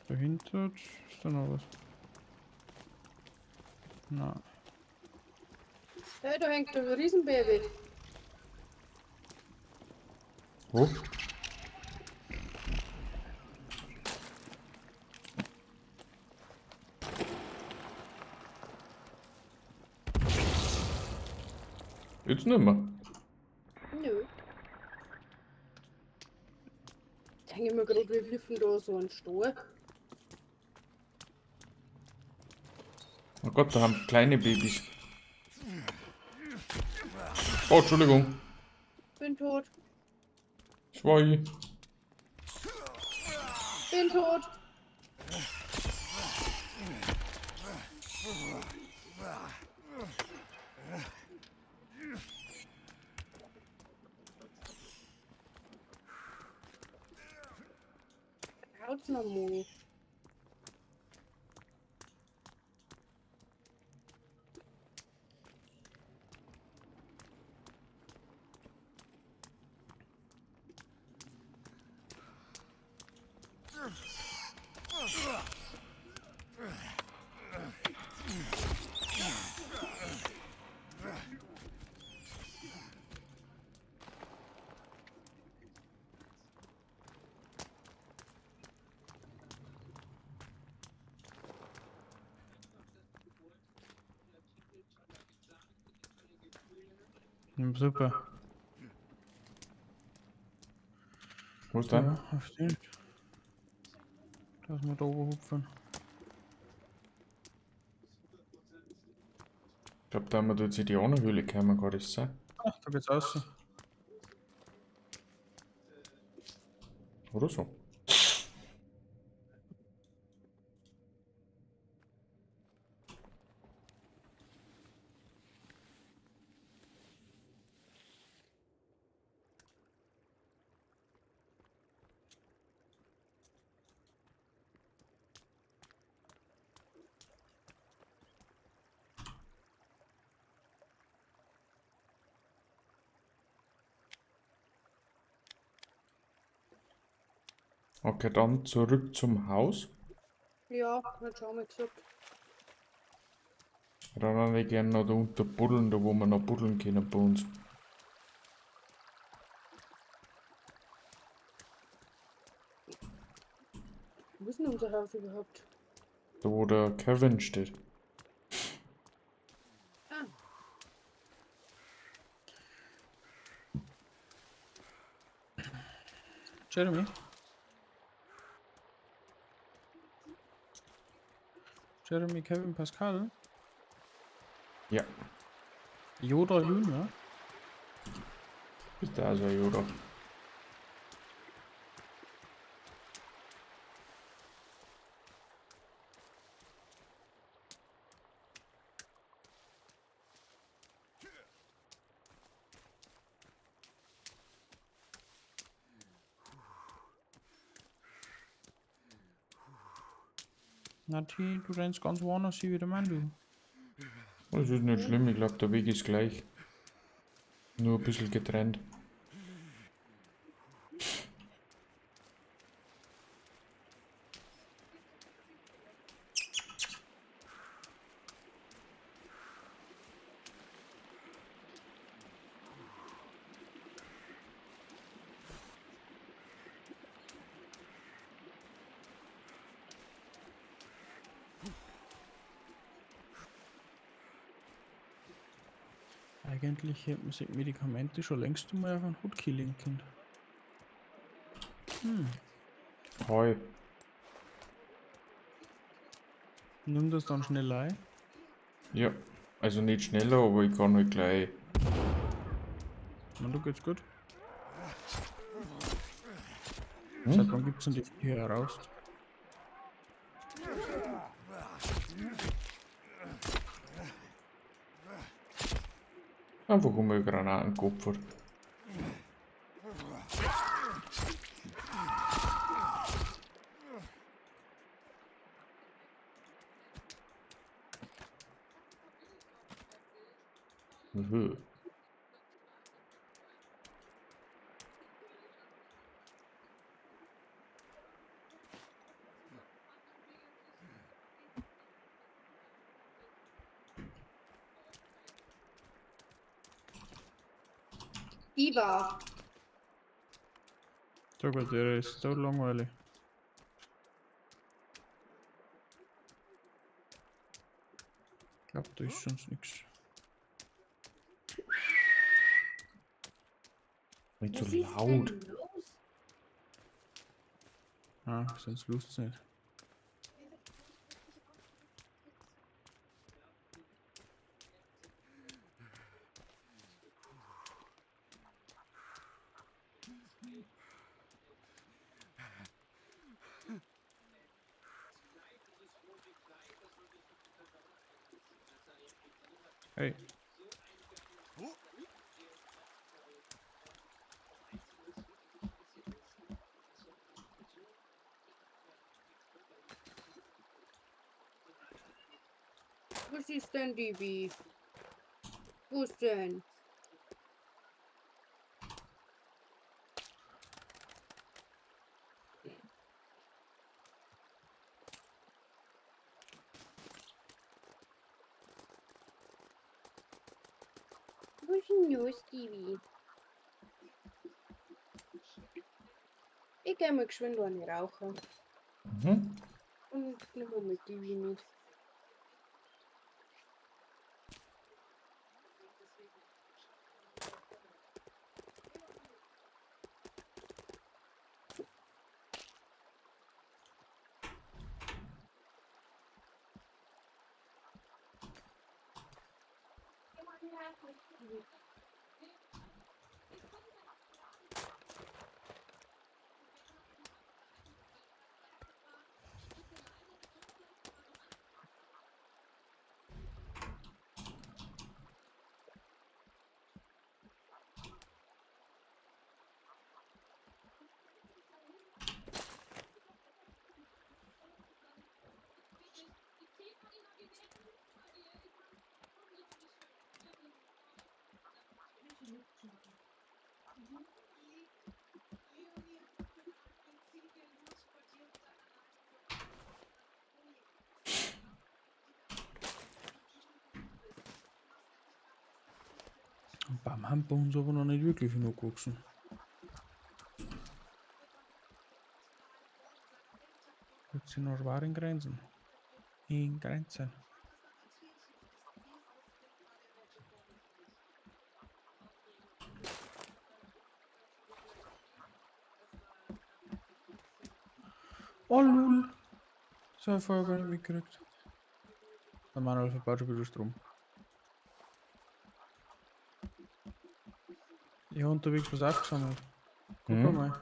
Dahinter ist da noch was. Na, Hey, da hängt ein Riesenbaby. Wo? Jetzt nimmer. Nö. Ich denke mir gerade, wir wirfen da so einen Stor. Oh Gott, da haben kleine Babys. Oh, Entschuldigung. Bin tot. Das war ich. Bin tot. Haut's noch mal. Super. Was denn? Ja, auf den. Lass mal da oben hupfen. Ich glaube, da haben wir dort in die andere Höhle gekommen, kann das sein? Ach, da geht's aus. Oder so. Okay, dann zurück zum Haus. Ja, hat schon mal gesagt. Dann würde ich gerne noch da unter buddeln, da wo wir noch buddeln können bei uns. Wo ist denn unser Haus überhaupt? Da wo der Kevin steht. Ah, Jeremy? Jeremy, Kevin, Pascal? Ja, Yoda Junior? ist da also ein Yoda. Nati, du rennst ganz woanders hier wieder, Mann, du. Das ist nicht schlimm, ich glaube, der Weg ist gleich. Nur ein bisschen getrennt. Eigentlich hätten sich Medikamente schon längst einmal auf einen Hotkey legen können. Hi. Nimm das dann schnell ein. Ja, also nicht schneller, aber ich kann halt gleich. Man, du geht's gut. Seit wann gibt's denn die hier heraus? Einfach um Granaten geopfert. Mhm. Iva. So gut, der ist so langweilig. Ich glaube, da ist sonst nichts. Nicht so Was ist laut. denn los? Ah, sonst lust's nicht. Hey. Was ist denn, Dibi? Wo ist denn? Wo ist denn los, Stevie? Ich geh mal geschwind eine rauchen. Mhm. Und nimm mal Dibi mit. Stevie. Und beim haben bei uns aber noch nicht wirklich genug gewachsen. Jetzt sind noch schwer in Grenzen. In Grenzen. Oh lul. Das habe ich vorher gar nicht mitgekriegt. Der Manuel verbaut schon wieder Strom. Ich habe unterwegs was aufgesammelt. Guck mal.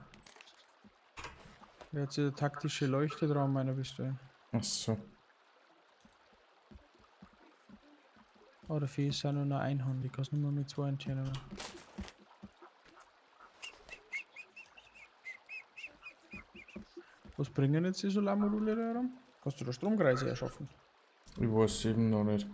Wer hat sich der taktische Leuchte dran meiner Pistole? Ach so. Oh, dafür ist auch nur noch Einhand. Ich kann es nur mehr mit zwei entscheiden. Was bringen jetzt die Solarmodule da rum? Kannst du da Stromkreise erschaffen? Ich weiß eben noch nicht.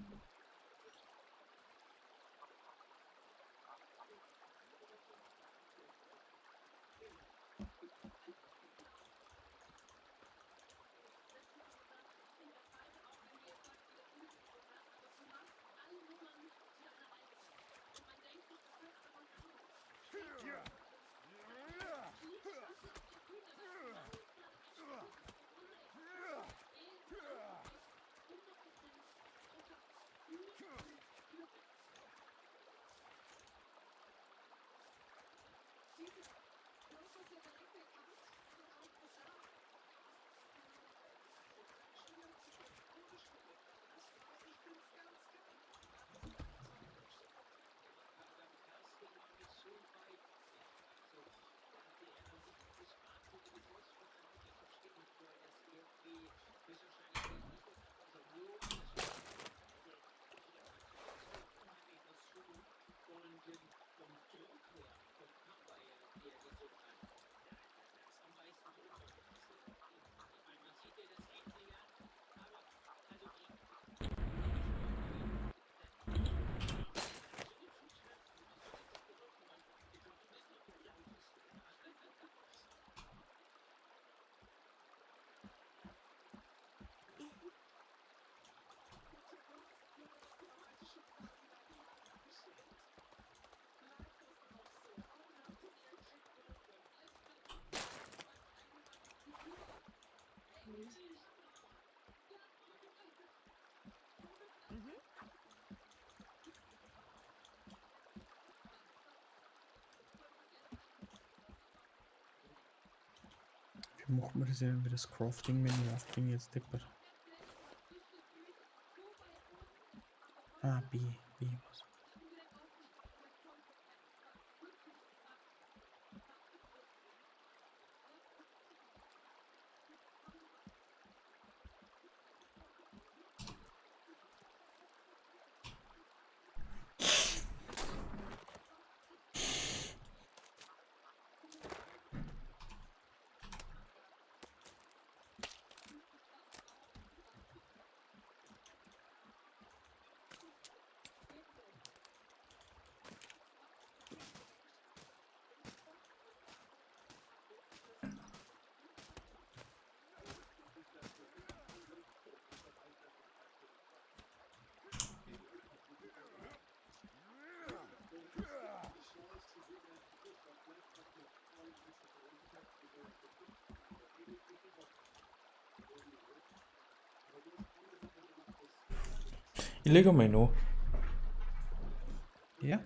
Wie macht man das denn, wie das Crafting-Menü aufbringen jetzt deppert? Ah, B, B, was? Ich lege mal noch. Ja?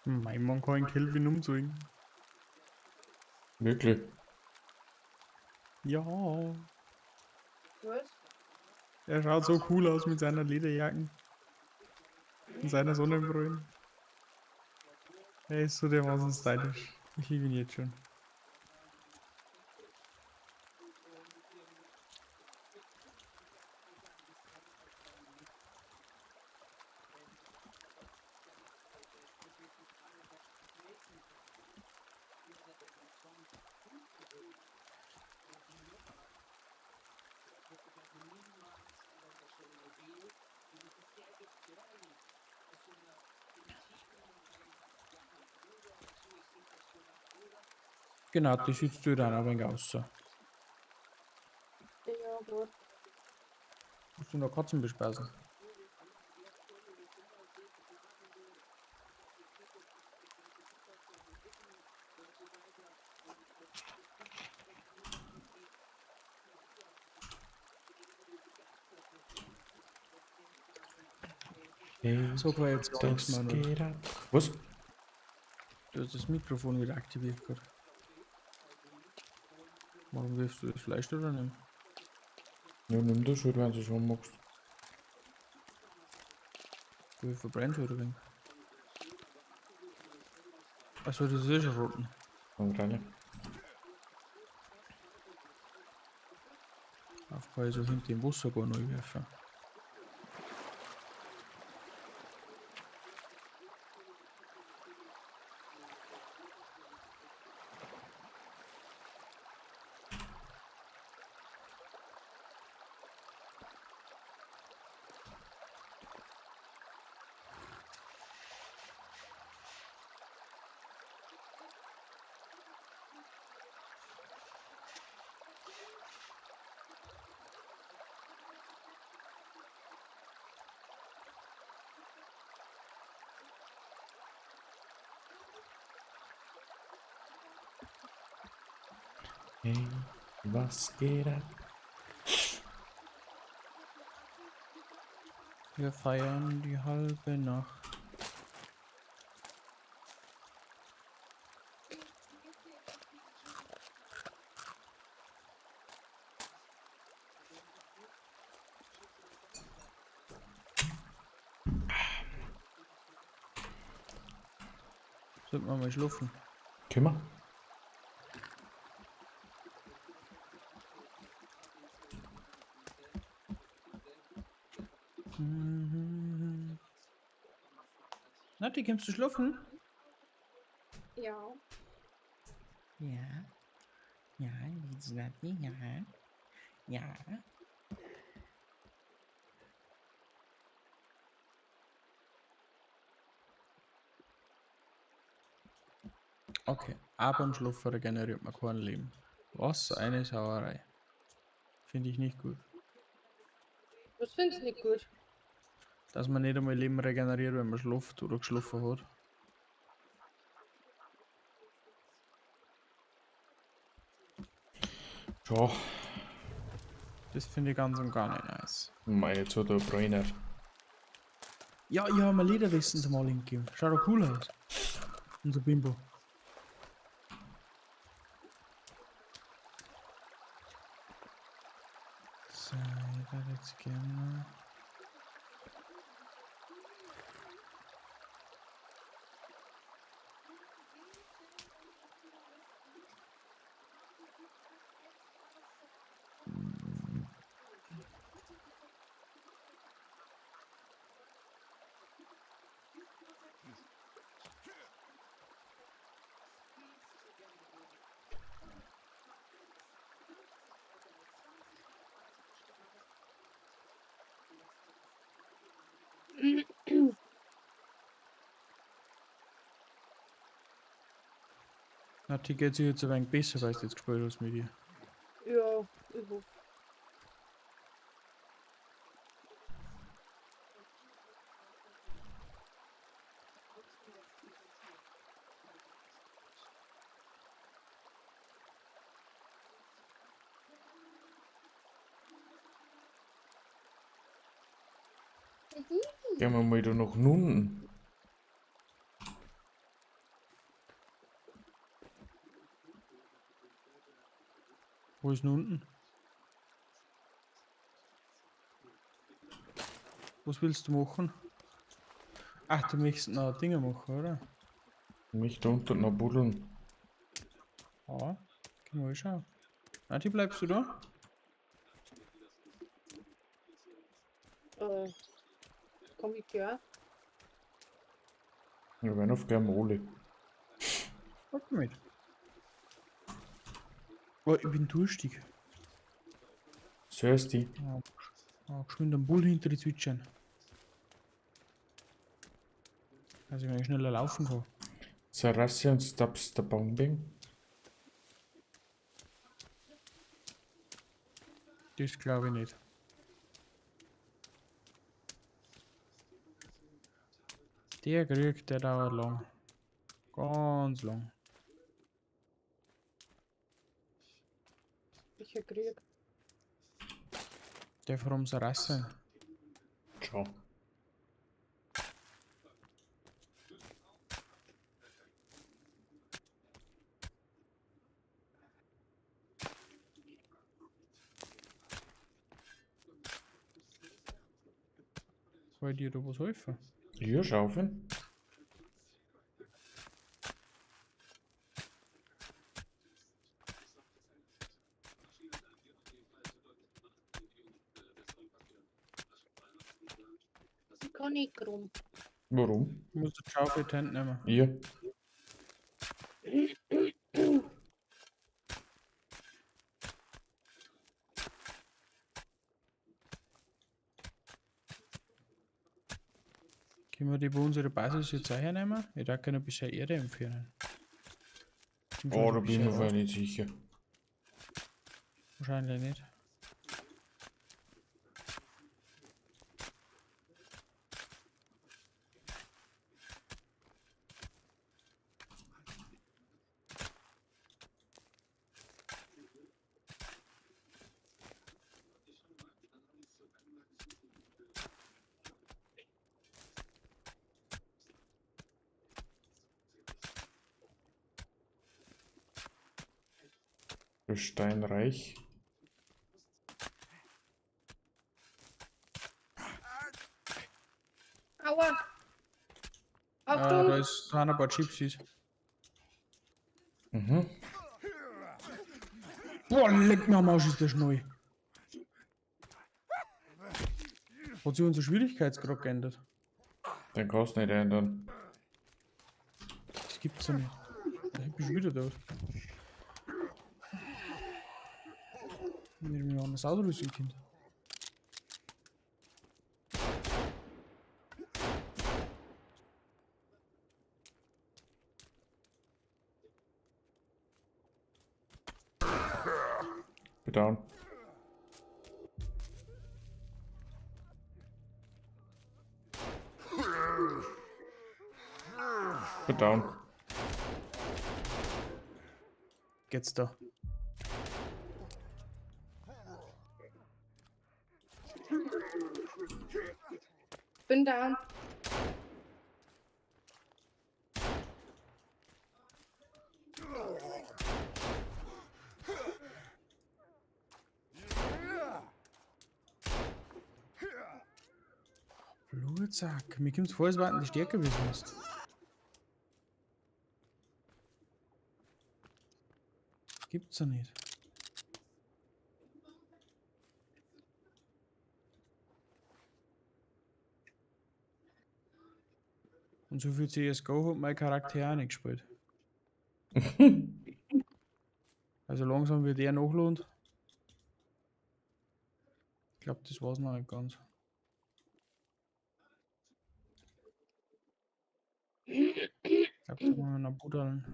Mein Mann kann Kelvin umzwingen. Wirklich? Ja. Was? Er schaut so cool aus mit seiner Lederjacke. Und seiner Sonnenbrille. Er ist so dermaßen stylisch. Ich liebe ihn jetzt schon. Genau, die sitzt du dann ein wenig aus. Ja, gut. Musst du noch Katzen bespaßen? Hey, So war jetzt gar nichts das mehr. Manuel. geht ab. Was? Du hast das Mikrofon wieder aktiviert gerade. Warum wirfst du das Fleisch da nicht? Ja, nimm das halt, wenn du es haben magst. Du verbrennst oder wenig. Achso, das ist eh schon roten. Und rein. Auf kann ich so hinter im Wasser gar noch werfen. Hey, was geht ab? Wir feiern die halbe Nacht. Sollten wir mal schlafen? Können wir? Mhm. Nati, kommst du schlafen? Ja. Ja. Ja, wie Nati, ja. Ja. Okay, auch beim Schlafen regeneriert man kein Leben. Was eine Sauerei. Finde ich nicht gut. Was findest du nicht gut? Dass man nicht einmal Leben regeneriert, wenn man schläft oder geschlafen hat. Ja, Das finde ich ganz und gar nicht nice. mei, jetzt hat er Brenner. Ja, ich habe mir Lederwesten zum All gegeben. Schaut doch cool aus. Unser Bimbo. So, ich werde jetzt gerne. Na, die geht sich jetzt ein wenig besser, weil du jetzt gespielt hast mit dir. Ja, ich hoffe. Gehen wir mal da nach unten. Wo ist denn unten? Was willst du machen? Ach, du möchtest noch Dinge machen, oder? Mich da unten noch buddeln. Ja, können wir schauen. Nati, bleibst du da? Komm ich klar? Wir werden auf gerne alle. Komm mit. Oh, ich bin durstig. Thirsty. Oh, oh, geschwind am Bull hinter die zwitschern. Dass ich mal schneller laufen kann. Sarassian stops the bombing. Das glaube ich nicht. Der Krieg, der dauert lang. Ganz lang. Welcher Krieg? Der from Sarassen. Ciao. Soll ich dir da was helfen? Ja, schaufeln. Ich kann nicht rum. Warum? Ich muss die Schaufel in die Hand nehmen. Ja. Können wir die bei unserer Basis jetzt auch hernehmen? Ich darf gerne ein bisschen Erde entfernen. Stimmt Oh, schon, da ein bin ich mir bisschen, vorher nicht sicher. Wahrscheinlich nicht. Steinreich. Aua! Ah, Achtung! da ist, da sind ein paar Gypsies. Mhm. Boah, leck mir am Arsch, ist der schnell. Hat sich unser Schwierigkeitsgrad geändert? Den kannst du nicht ändern. Das gibt's ja nicht. Da bin ich schon wieder tot. Ich hätte mich anders ausrüsten können. Bin down. Bin down. Geht's da? Bin down. Blutsack. Mir kommt's vor, als wären die stärker wie sonst. Gibt's ja nicht. Und so viel CSGO hat mein Charakter auch nicht gespielt. Also langsam wird er nachlohnt. Ich glaube, das war's noch nicht ganz. Ich glaube, da wollen wir noch buddeln.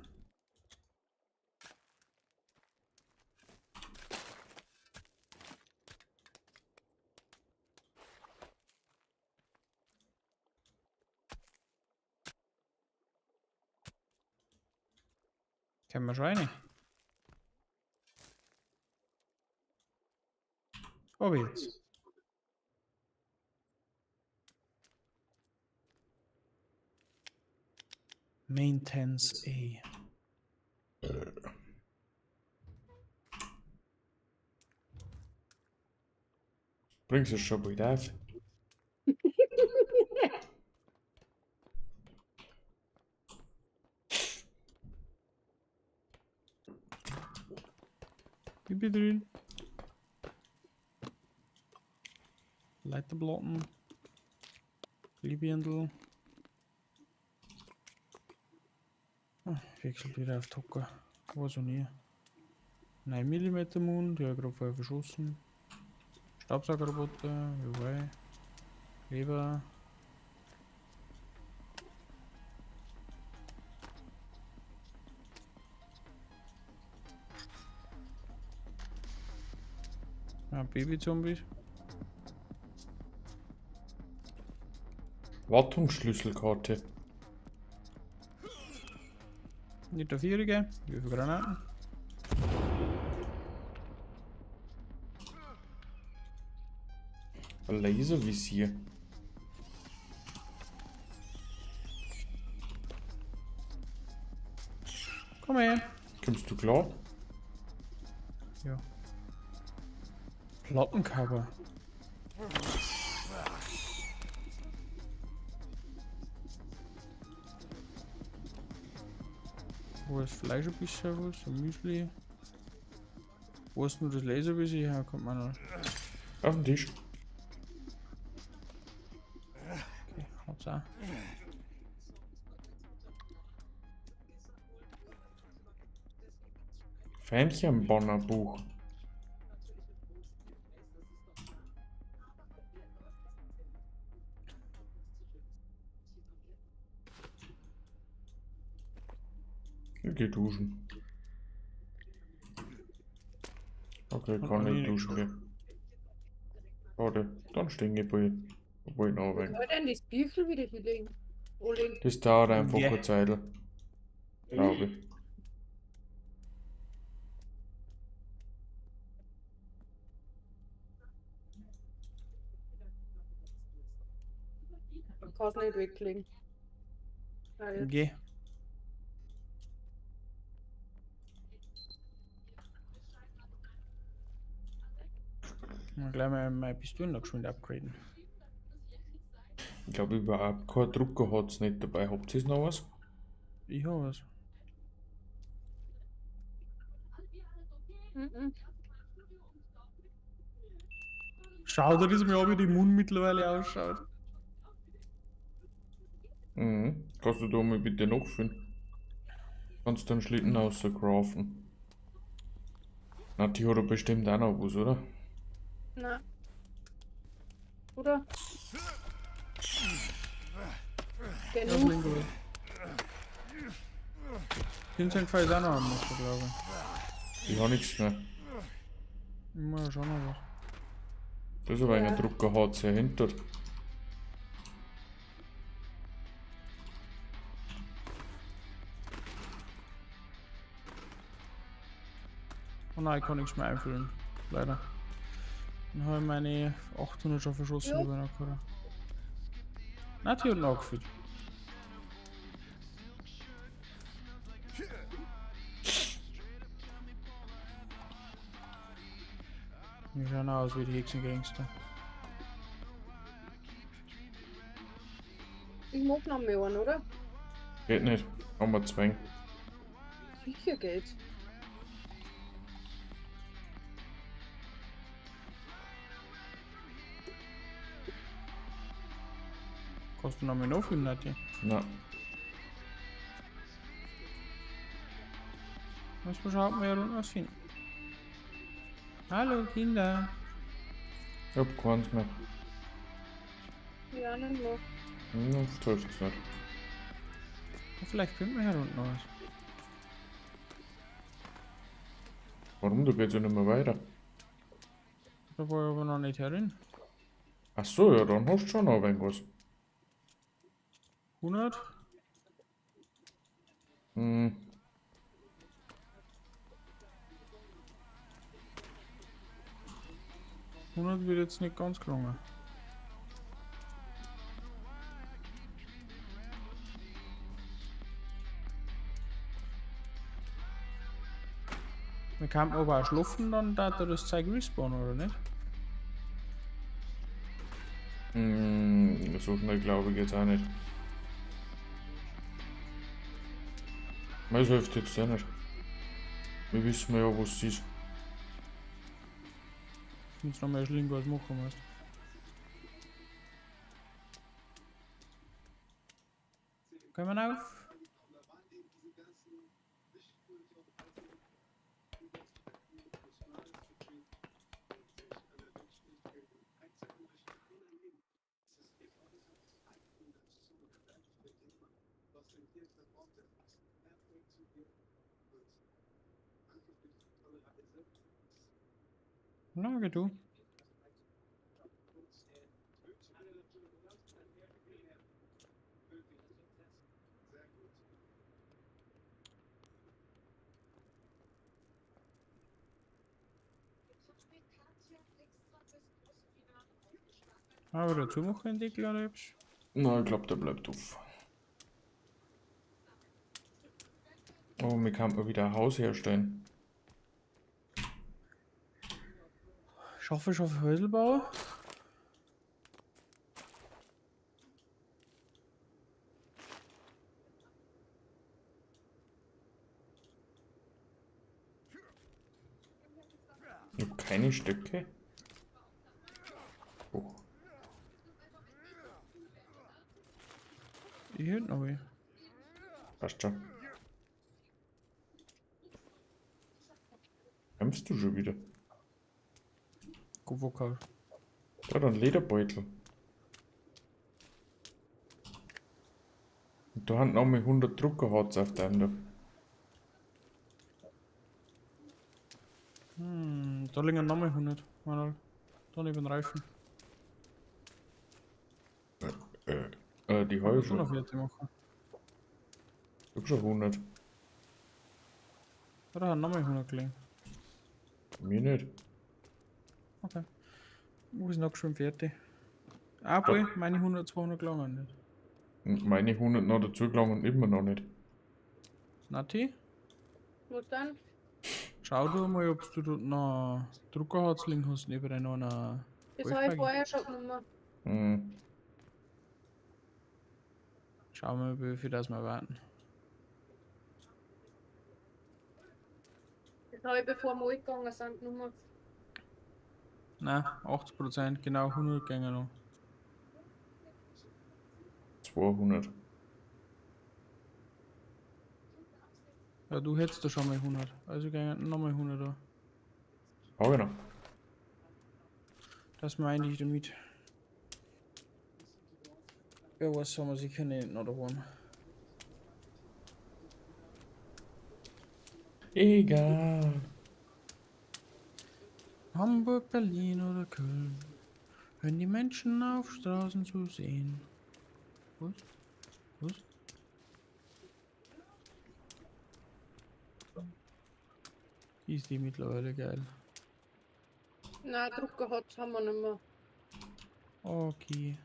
Kennen wir schon eine. Aber jetzt. Maintenance A. Bringst du schon bald auf? Ich bin drin. Leiterblocken. Glühbirndl. Ah, ich wechsle wieder auf Tucker. War so nie. 9 mm Mund, die habe ich gerade vorher verschossen. Staubsaugerroboter, jawohl. Leber. Ja, Baby-Zombies. Wartungsschlüsselkarte. Nicht der Vierige. Wie viele Granaten? Ein Laservisier. Komm her. Kommst du klar? Ja. Plattencover. Wo ist Fleisch ein bisschen was? Ein Müsli. Wo ist denn das Laservisier her? Kommt man noch. Auf den Tisch. Okay, hab's auch. Fähnchenbonner Buch. Ich geh duschen. Okay, Hat kann man eh nicht nicht duschen gehen. Warte, dann stehen ich bald. Obwohl ich noch ein wenig. Soll denn das Büchel wieder hinlegen? Anlegen? Das dauert einfach Ja. eine Zeit. Glaube ich. Man kann es nicht weglegen. Ah, jetzt. Geh. Mal gleich mal meine Pistolen noch geschwind upgraden. Ich glaube überhaupt kein Drucker hat es nicht dabei. Habt ihr noch was? Ich hab was. Mhm. Schau dir das mal an, wie die Mund mittlerweile ausschaut. Mhm. Kannst du da mal bitte nachfüllen? Kannst du einen Schlitten rauskraften? Na, die hat doch bestimmt auch noch was, oder? Na. Oder? Genug. Vincent ist auch noch am Machen, glaube ich. Ich hab nichts mehr. Ich muss ja schon noch was. Das ist aber Ja. ein Drucker hat sie hinter. Oh nein, ich kann nichts mehr einfüllen. Leider. Dann habe ich meine 800 schon verschossen Jo. über der Karte. Nati hat nachgefüllt. Die schauen auch aus wie die Hexengangster. Ich mag noch mehr einen, oder? Geht nicht. Haben wir zwang. Sicher geht's. Kannst du noch mal nachfüllen, Nati? Na, Müssen wir schauen, ob wir hier unten was finden. Hallo Kinder. ich hab keins mehr. Ja, nicht mehr. Hm, das trifft's nicht. Ja, vielleicht finden wir hier unten noch was. Warum? Du geht's ja nicht mehr weiter. Da war ich aber noch nicht herin. Ach so, ja, dann hast du schon noch ein wenig was. 100? Hm, 100 wird jetzt nicht ganz gelungen. Wir kann aber auch schlafen, dann da das Zeug respawnen, oder nicht? so schnell glaube ich jetzt auch nicht. Das hilft jetzt auch nicht. Wir wissen ja, was es ist. Ich muss noch mal schlimm was machen, weißt. Können wir auf? Na, geh du. Aber dazu machen Entwickler oder etwas? Na, ich glaube, der bleibt auf. Oh, mir kann man wieder ein Haus herstellen. Schaffe, schaffe Häuselbau. Ich hab keine Stöcke. Oh, Ich hätte noch welche. passt schon. Kämpfst du schon wieder? Kupferkau. Da, dann Lederbeutel. Und da haben noch mal 100 Druckerharz auf deinem da. Hm, da liegen nochmal 100. Manuel. Da neben den Reifen. Die habe ich Schon noch schon. fertig machen. Ich hab schon 100. Da haben nochmal 100 gelegen. Mir nicht. Okay. Wo ist noch schon fertig? Aber meine 100, 200 gelangen nicht. Und meine 100 noch dazu gelangen immer noch nicht. Nati, Was dann? schau du mal, ob du dort noch Druckerharz liegen hast neben einer. Das habe ich vorher schon genommen. Hm. Schauen wir mal, wie viel das wir warten. Das habe ich, bevor wir gegangen sind, genommen. Nein, 80%, genau 100 gänge noch. 200. Ja, du hättest da schon mal 100. Also gänge nochmal 100 da. Hab ich noch. Das meine ich damit. Ja, was soll man sicher nicht noch daheim. Egal. Hamburg, Berlin oder Köln. Wenn die Menschen auf Straßen zu sehen. Was? Was? Ist die mittlerweile geil. Nein, Drucker hat's haben wir nicht mehr. Okay.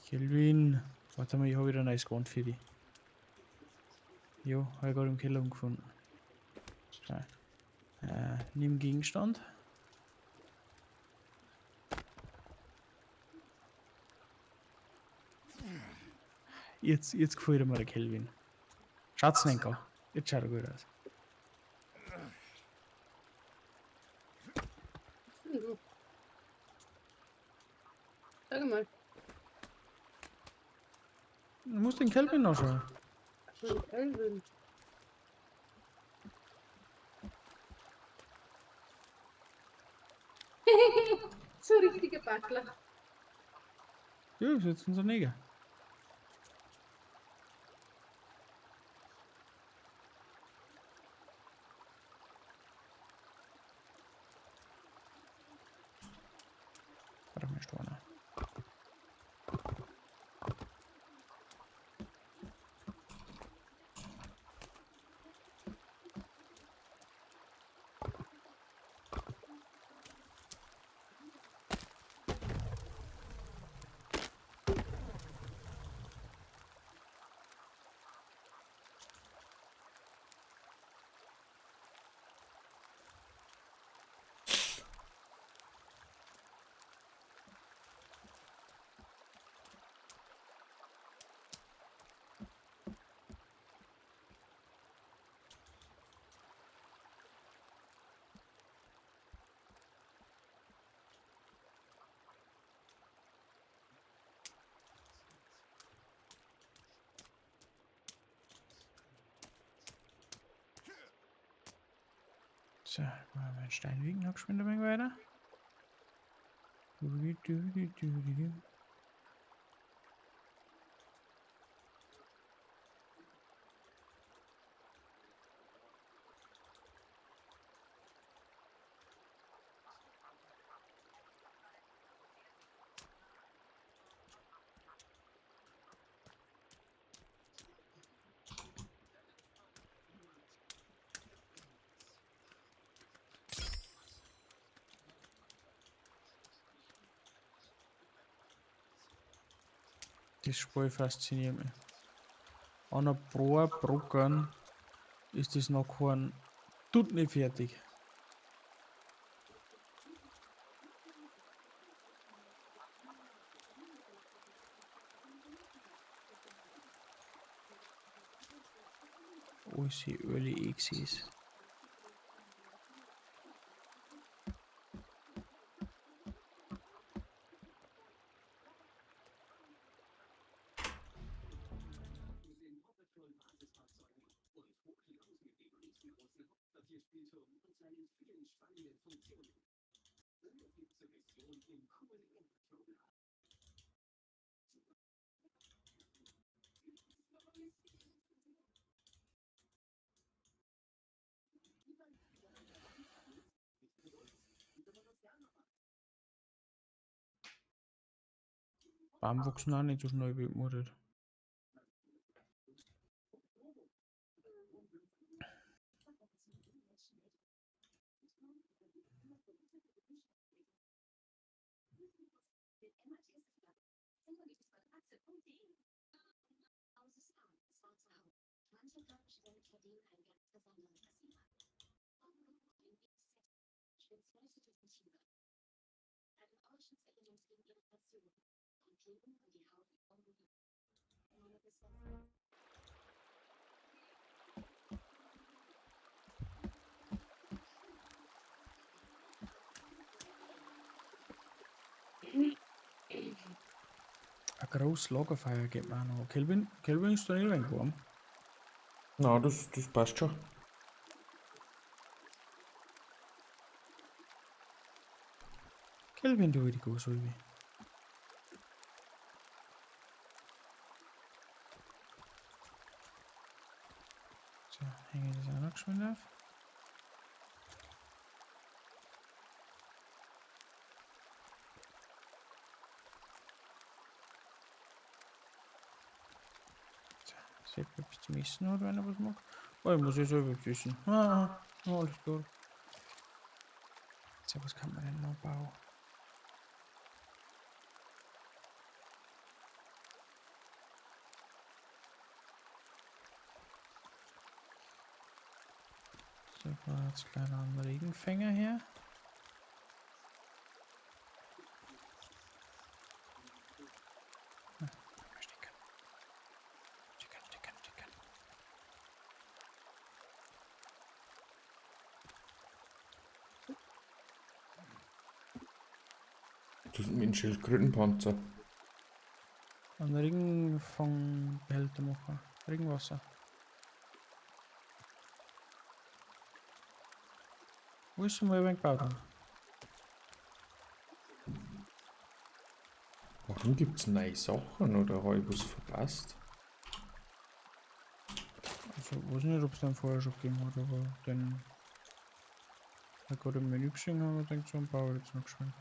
Kelvin, warte mal, ich habe wieder ein neues Gewand für dich. Jo, habe ich gerade im Keller gefunden. Schau. Nimm Gegenstand. Jetzt gefällt mir der Kelvin. Schaut's nicht an. Jetzt schaut er gut aus. Du. Sag mal. Du musst den Kelvin anschauen. Den Kelvin. So richtige Butler. Ja, das ist jetzt unser Neger. Warte mal, Storner. So, machen wir einen Steinweg noch geschwind ein wenig weiter. Du, du, du, du, du, du. Das Spiel fasziniert mich. An ein paar Brocken ist das noch kein tut nicht fertig. Alles in Early Access. Baum wachsen auch nicht so schnell wie gemutet. Groß Lagerfeuer geht mir auch noch. Kelvin, Kelvin ist da nicht ein wenig warm. Na, das passt schon. Kelvin, du die go, so. So, hänge ich das auch noch geschwind auf. So, Sepp etwas zum Essen hat, wenn er was mag. Oh, ich muss ja selber essen. Ah, alles gut. So, was kann man denn noch bauen? So, jetzt gleich noch einen Regenfänger her. Ah, stecken. Stecken, stecken, stecken. Das ist mit dem Schildkrötenpanzer. Einen Regenfangbehälter machen. Regenwasser. Wo ist denn mal ein wenig gebaut haben? Warum gibt es neue Sachen oder habe ich was verpasst? Also, ich weiß nicht, ob es den vorher schon gegeben hat, aber den. Ich gerade im Menü gesehen habe und denkt so, ein baue ich jetzt noch geschwind.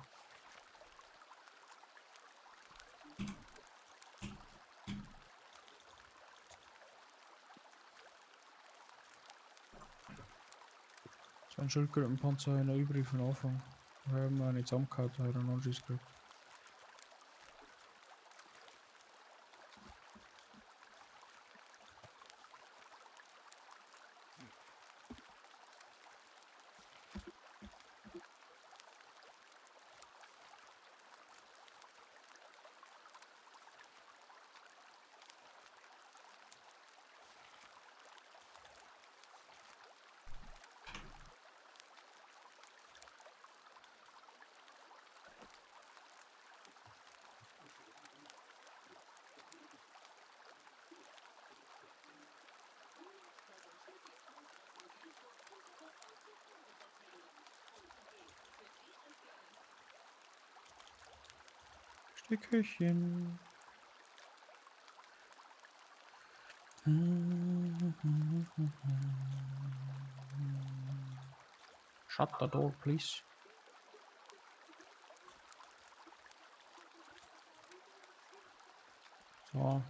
So ein Schildkrötenpanzer in der übrig von Anfang. Da haben wir nicht zusammengehauen, da hat er noch einen Schiss gekriegt. Stückchen. Shut the door, please. So.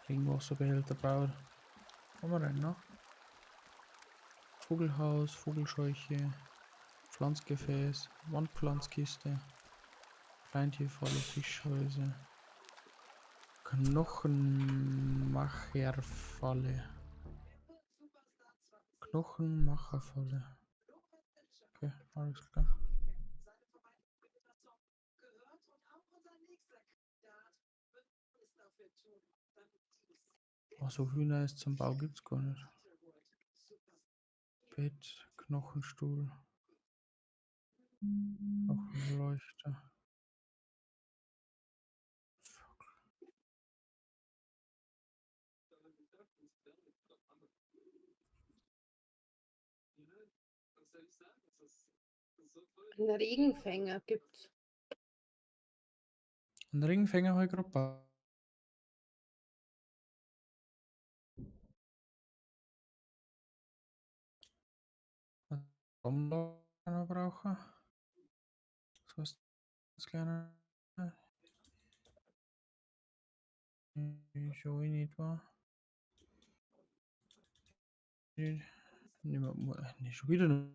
Regenwasserbehälter baut. Was haben wir denn noch? Vogelhaus, Vogelscheuche, Pflanzgefäß, Wandpflanzkiste, Kleintierfalle, Fischhäuser, Knochenmacherfalle. Knochenmacherfalle. Okay, alles klar. Oh, so viel Neues zum Bau gibt's gar nicht. Bett, Knochenstuhl, Knochenleuchter. Fuck. Einen Regenfänger gibt's. Einen Ringfänger habe ich gerade gebaut. Noch brauchen. Was heißt das kleine? Schon nicht wahr? Nicht, nicht schon wieder.